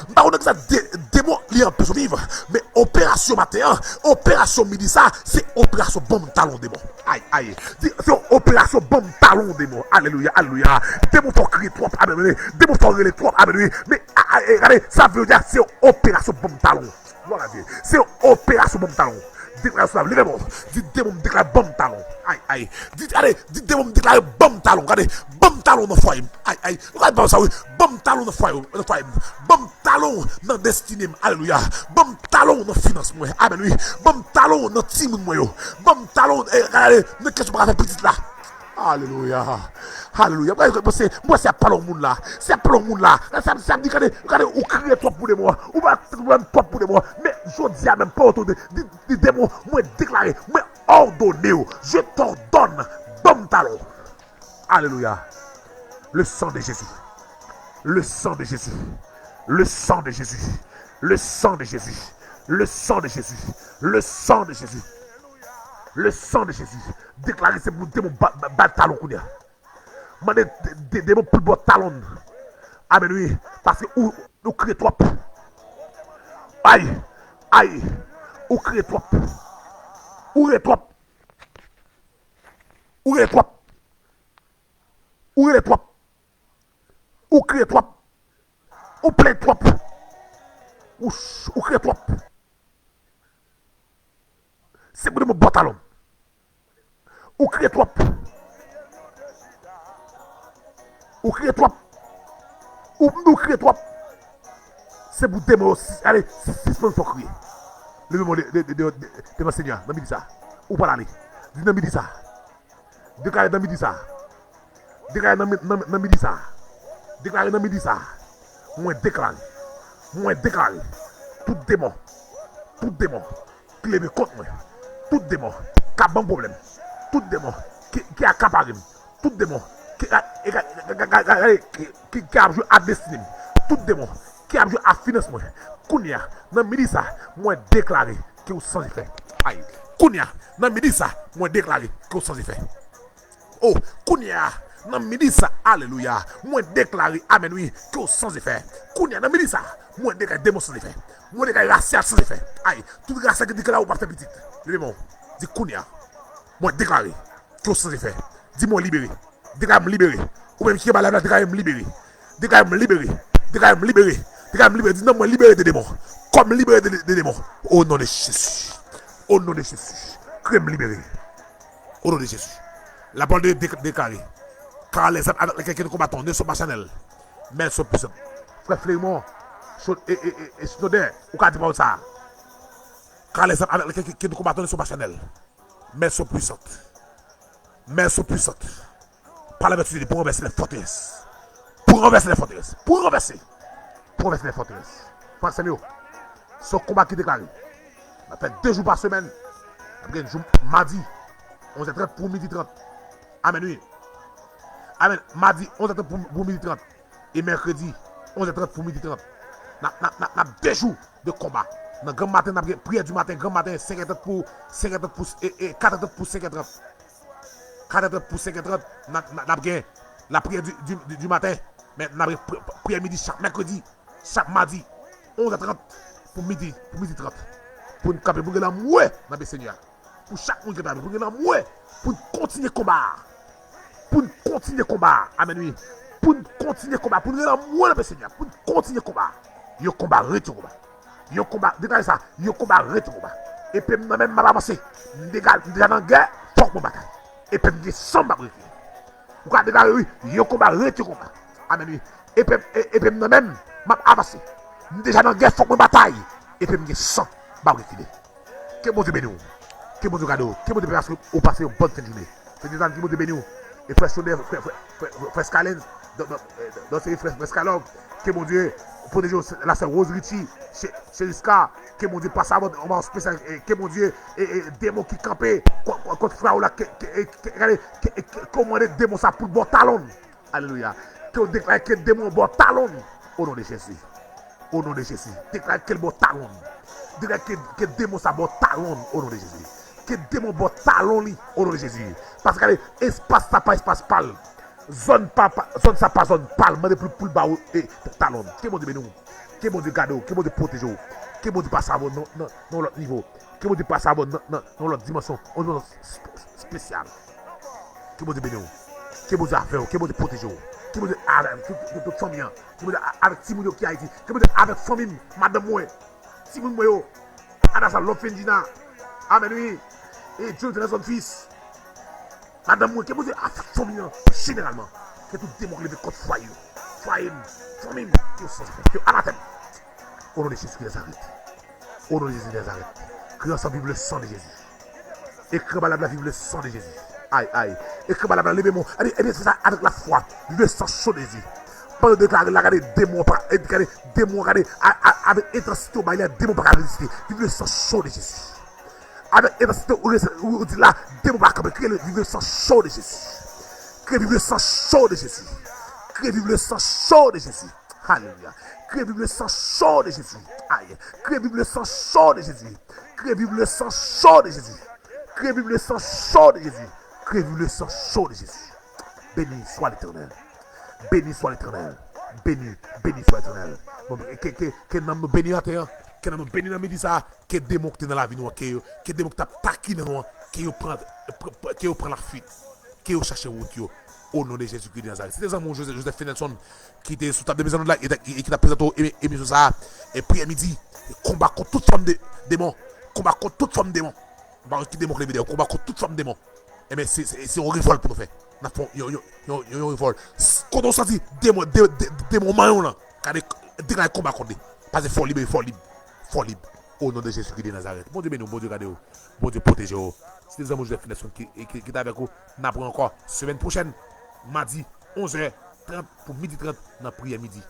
M pa konn nan kisa de-, demon li anpeche w viv. Men operasyon maten an, operasyon midi sa, se operasyon ban m talon demon. Ay, ay. Di, se yon operasyon ban m talon demon. Alelouya, alelouya. Demon fè w kriye twòp, amèn, wi. Demon fè w rele twòp, amèn, wi. Men, a, a, e, gade, sa vle di, se yon operasyon ban m talon. Glwa a Dye. Se yon operasyon ban m talon. Deklare sou la, leve men w. Di demon m deklare ban m talon. Ay, ay. Di, gade, di demon m deklare ban m talon. Gade, ban m talon nan fwaye m. Ay, ay. Gade ban sa, wi. Ban m talon nan fwaye, nan fwaye m. Ban m talon nan destine m. Alelouya. Ban m talon nan finans mwen. Amèn, wi. Ban m talon nan timoun mwen yo. Ban m talon, eh, gade, nan kesyon pa ka fè pitit la. Alelouya. Alelouya. Mwen, mwen se, mwen se ap pale yon moun la. Se ap pale yon moun la. Sa, sa di, gade, gade, ou kriye twòp pou demon an. Ou pa pran twòp pou demon an. Men, jodi a menm, pa otorite. Di, di demon, mwen deklare, mwen òdone w. Je t'ordonne. Ban m talon. Alelouya. Le sang de Jésus. Le sang de Jésus. Le sang de Jésus. Le sang de Jésus. Le sang de Jésus. Le sang de Jésus. Le sang de Jésus. Deklare se pou demon ba, ba, ba talon kounye a. Mande de, de, demon pou bò talon. Amèn, wi. Paske ou, ou kriye twòp. Ay, ay. Ou kriye twòp. Ou kriye twòp. Ou rele twòp. Ou rele twòp. Ou kriye twòp. Ou plenn twòp. Ou, ch- ou kriye twòp. Se pou demon bò talon. Ou kriye twòp. Ou kriye twòp. Ou, ou kriye twòp. Se pou demon yo, ale, sispann fè w kriye. Leve men w de, de, de, de, de, devan Senyè a, nan midi sa. Ou pral ale. Di nan midi sa. Deklare nan midi sa. Deklare nan, mi- nan, nan midi sa. Deklare nan midi sa. Mwen deklare. Mwen deklare. Tout demon. Tout demon ki leve kont mwen. Tout demon k ap ban m pwoblèm. Tout demon ki, ki akapare m. Tout demon ki, ki, ki, ki, ki, ki ap jwe ak destine m. Tout demon ki ap jwe ak finans mwen. Kounye a, nan midi sa, mwen deklare ke w sanze fè. Ay. Kounye a, nan midi sa, mwen deklare ke w sanze fè. Oh, kounye a, nan midi sa, alelouya, mwen deklare, amèn wi, ke w sanze fè. Kounye a, nan midi sa, mwen deklare demon sanze fè. Mwen deklare rasyal sanze fè. Ay, tout rasyal ki di ke la ou p ap fè pitit. Leve men w. Di kounye a, mwen deklare ke w sanze fè. Di mwen libere. Deklare m libere. Ou menm ki anba live la, deklare m libere. Deklare m libere. Deklare m libere. Deklare m libere. Di nanm mwen libere de demon. Kò m libere de, de demon. O non de Jezi. O non de Jezi. Kriye m libere. O non de Jezi. Lapawòl de Dye dek- deklare. Car les armes avec lesquelles que nous combattons ne sont pas charnelles, mais elles sont puissantes. Frè Flemon, Cho- e, e, e, e, Snodè, ou ka di pawòl sa a. Car les armes avec lesquelles que nous combattons ne sont pas charnelles, mais elles sont puissantes. Mais elles sont puissantes. Par la vertu de Dieu, pour renverser les forteresses. Pour renverser les forteresses. Pour renverser. Pou renvèse lè fòterès. Frè ak sè m yo, se yon konba ki deklare. N ap fè de jou pa semèn. N ap gen jou madi, onz è trant pou midi trant. Amèn, wi. Amèn. Madi, onz è trant pou, pou midi trant. E mèkredi, onz è trant pou midi trant. N ap, n ap, n ap, n ap de jou de konba. Nan granm maten, n ap gen priyè di maten, granm maten, senk è trant pou, senk è trant pou, e, e, kat è trant pou senk è trant. Kat è trant pou senk è trant, n ap, n ap, n ap gen lapriyè di, di, di, di maten. Men n ap gen pri- pri- priyè midi chak mèkredi. Chak madi, onz è trant pou midi, pou midi trant. Pou n kanpe, pou n gen lanmou nan pye Senyè a. Pou chak moun ki kanpe, pou n gen lanmou, pou n kontinye konba a. Pou n kontinye konba a. Amèn, wi. Pou n kontinye konba a. Pou n gen lanmou nan pye Senyè a. Pou n kontinye konba a. Yon konba ret yon konba. Yon konba, deklare sa, yon konba ret yon konba. Epe m nan men m, m ap avanse. M deja, m deja nan gè, fòk mwen batay. Epe m gen san m p ap rekile. Ou ka deklare wi, yon konba ret yon konba. Amèn wi. Epe, e- epe m nan men m, m ap avanse. M deja nan gè, fòk mwen batay. Epe m gen san, m p ap rekile. Ke Bondye beni w. Ke Bondye gade w. Ke Bondye pase, ou pase yon bòn fen jounen. Fè di zanmi ke Bondye beni w. E frè Sonè, frè, frè, frè, frè Skylen, dan, dan, dan seri frè, frè Skylove. Ke Bondye pwoteje w, la sè Rose Richie, Che- Cheriska. Ke Bondye pase avè w, yon espesyal, e, ke Bondye, e, e, demon ki kanpe, kont, kont, kont frè w la, ke, ke, e, ke, gade, ke, ke, ke w mande demon sa pou l ba w talon. Alelouya. Ke w deklare ke demon an ba w talon. O non de Jezi. O non de Jezi. Deklare ke l ba w talon. Deklare ke, ke demon sa ba w talon. O non de Jezi. Ke demon ba w talon li. O non de Jezi. Paske gade, espas sa pa espas pa l. Zòn pa, pa, zòn sa pa zòn pa l. Mande pou, pou l ba w, e, talon. Ke Bondye beni w. Ke Bondye gade w. Ke Bondye pwoteje w. Ke Bondye pase avè w nan, nan, nan yon lòt nivo. Ke Bondye pase avè w nan, nan, nan yon lòt dimansyon, yon dimansyon sp- sp- espesyal. Ke Bondye beni w. Ke Bondye avè w. Ke Bondye pwoteje w. Ke Bondye avè ke, ke, ke tout fanmi an. Ke Bondye a- avèk timoun yo ki Ayiti. Ke Bondye avèk fanmi m, madanm mwen, timoun mwen yo. Adasa Love Fendina. Amèn, wi. E Jonathan Nelson Fils. Madanm mwen, ke Bondye a fanmi an, jeneralman. Ke tout demon ki leve kont fwaye yo. Fwaye m, fanmi m, ke yo sanze fè, ke yo anatèm. O non de Jezi de Nazarèt. O non de Jezi de Nazarèt. Kriye ansanm, vive le sang de Jésus. Ekri anba live la, vive le sang de Jésus. Ay, ay. Ekri anba live la, leve men w. Ebyen, ebyen, se sa, avèk lafwa. Vive le sang chaud de Jésus. Pandan w deklare la, gade demon pa, e, gade demon, gade, a, a, avèk entansite w bay la, demon pa ka reziste. Vive le sang chaud de Jésus. Avèk entansite ou, ou, ou di la, demon pa kanpe, kriye le, vive le sang chaud de Jésus. Kriye vive le sang chaud de Jésus. Kriye vive le sang chaud de Jésus. Alelouya. Kriye vive le sang chaud de Jésus. Ay. Kriye vive le sang chaud de Jésus. Kriye vive le sang chaud de Jésus. Kriye vive le sang chaud de Jésus. Kriye vive le sang chaud de Jésus. Béni soit l'Éternel. Béni soit l'Éternel. Béni, béni soit l'Éternel. Bon, ke, ke, ke nanm nou beni atè an. Ke nanm nou beni nan midi sa. Ke demon ki te nan lavi nou an, ke yo, ke demon ki t ap takinen nou an, ke yo pran, pr- pr- ke yo pran lafuit. Ke yo chache wout yo. O non de Jezikri de Nazarèt. Se te zanmi w Joseph, Joseph Fenelson ki te sou tab de mezon la e, e ki t ap prezante w emi- emisyon sa a. E priyè midi, e konba kont tout fòm de demon. Konba kont tout fòm demon. M pa konn ki demon k leve dèyè w. Konba kont tout fòm demon. Ebyen, se, se, se yon revòlt pou nou fè. N ap fè yon, yon, yon, yon, yon revòlt. S- Kote w santi demon, de, de, demon manyen w lan, gade, deklare konba kont li. Paske fò w lib, fò w lib. Fò w lib. O non de Jezikri de Nazarèt. Bondye beni w, Bondye gade w. Bondye pwoteje w. Se te zanmi w Joseph Fenelson ki, ki, ki t avèk ou. N ap wè ankò semèn pwochèn, madi, onz è trant pou midi trant nan priyè midi.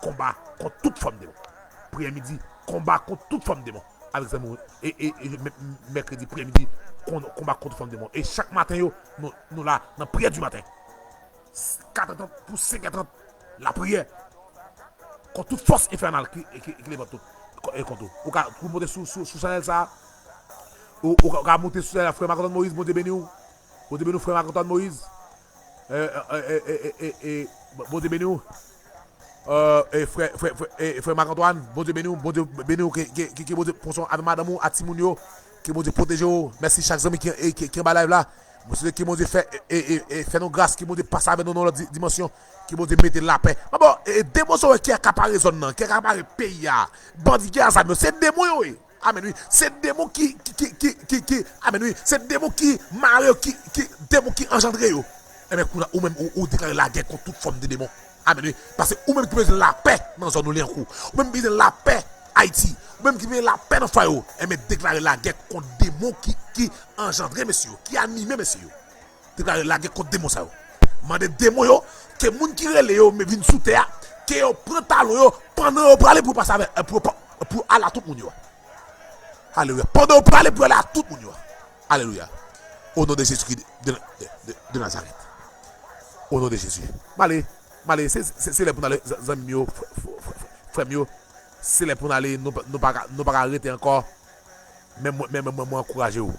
Konba kont tout fòm demon. Priyè midi, konba kont tout fòm demon. Avèk zanmi w, e, e, e mè- mèkredi, priyè midi, kon- konba kont tout fòm demon. E chak maten yo, nou, nou la nan priyè di maten. Kat è trant pou senk è trant, lapriyè. Kont tout fòs enfènal ki, ki, ki leve tout. E kont ou. Ou ka, ou monte sou, sou, sou chanèl sa a. Ou, ou ka, ou ka monte sou chanèl la, frè Marc Antoine Moïse, Bondye beni w. Bondye beni w, frè Marc Antoine Moïse. E, e, e, e, e, e, Bondye beni w. E, e, frè, frè, frè, e, frè Marc Antoine, Bondye beni w, Bondye beni w, ke, ke, ke, ke Bondye pran swen avè madanm ou, a timoun yo, ke Bondye pwoteje w. Mèsi chak zanmi ki, e, ki, ki anba live la. Mwen swete ke Bondye fè, e, e, e, e, fè nou gras, ke Bondye pase avè nou nan lòt di- dimansyon, ke Bondye mete lapè. Mwen bon, e, e, demon sa w wè ki akapare zòn nan, ki akapare peyi a. Bandi ki a zam yo, se demon yo ye. Amèn, wi. Se demon ki, ki, ki, ki, ki, ki, amèn, wi. Se demon ki mare yo, ki, ki, demon ki anjandre yo. Enben, kounye a, ou menm, ou, ou deklare lagè kont tout fòm de demon. Amèn, wi. Paske ou menm ki bezwen lapè nan zòn ou, Lyankou. Ou menm ki bezwen lapè Ayiti. Ou menm ki bezwen lapè nan fwaye ou. Enben, deklare lagè kont demon ki, ki anjandre mesye yo, ki anime mesye yo. Deklare lagè kont demon sa yo. Mande demon yo, ke moun ki rele yo, men vin sou tè a, ke yo pran talon yo, pandan yo prale pou yo pase avè, pou, pou, pou ale a tout moun yo a. Alelouya. Pandan yo prale pou yo ale a tout moun yo a. Alelouya. O non de Jezikri de, de, de, de Nazarèt. O non de Jezi. M ale, m ale, se, se, se lè pou n ale, zanmi m yo, frè m yo. Se lè pou n ale, nou, nou pa ka, nou pa ka rete ankò. Men mwen, men, men mwen, mwen ankouraje w.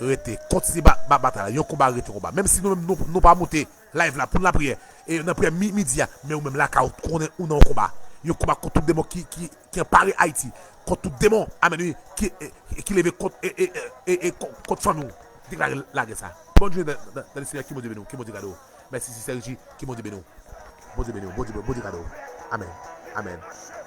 Rete, kontinye ba, ba, batay la. Yon konba rete yon konba. Menm si nou menm nou, nou pa monte live la pou n lapriyè, e nan priyè mi- midi a, men ou menm lakay ou konnen ou nan yon konba. Yon konba kont tout demon ki, ki, ki anpare Ayiti. Kont tout demon, amèn, wi, ki, e, e, ki leve kont, e, e, e, e, e, kont, kont fanmi w. Deklare lagè sa. Bondye nan, nan, nan le Senyè, ke Bondye beni w, ke Bondye gade w. Mèsi, Sista Richie, ke Bondye beni w. Bondye beni w, Bondye, Bondye gade w. Amèn. Amèn.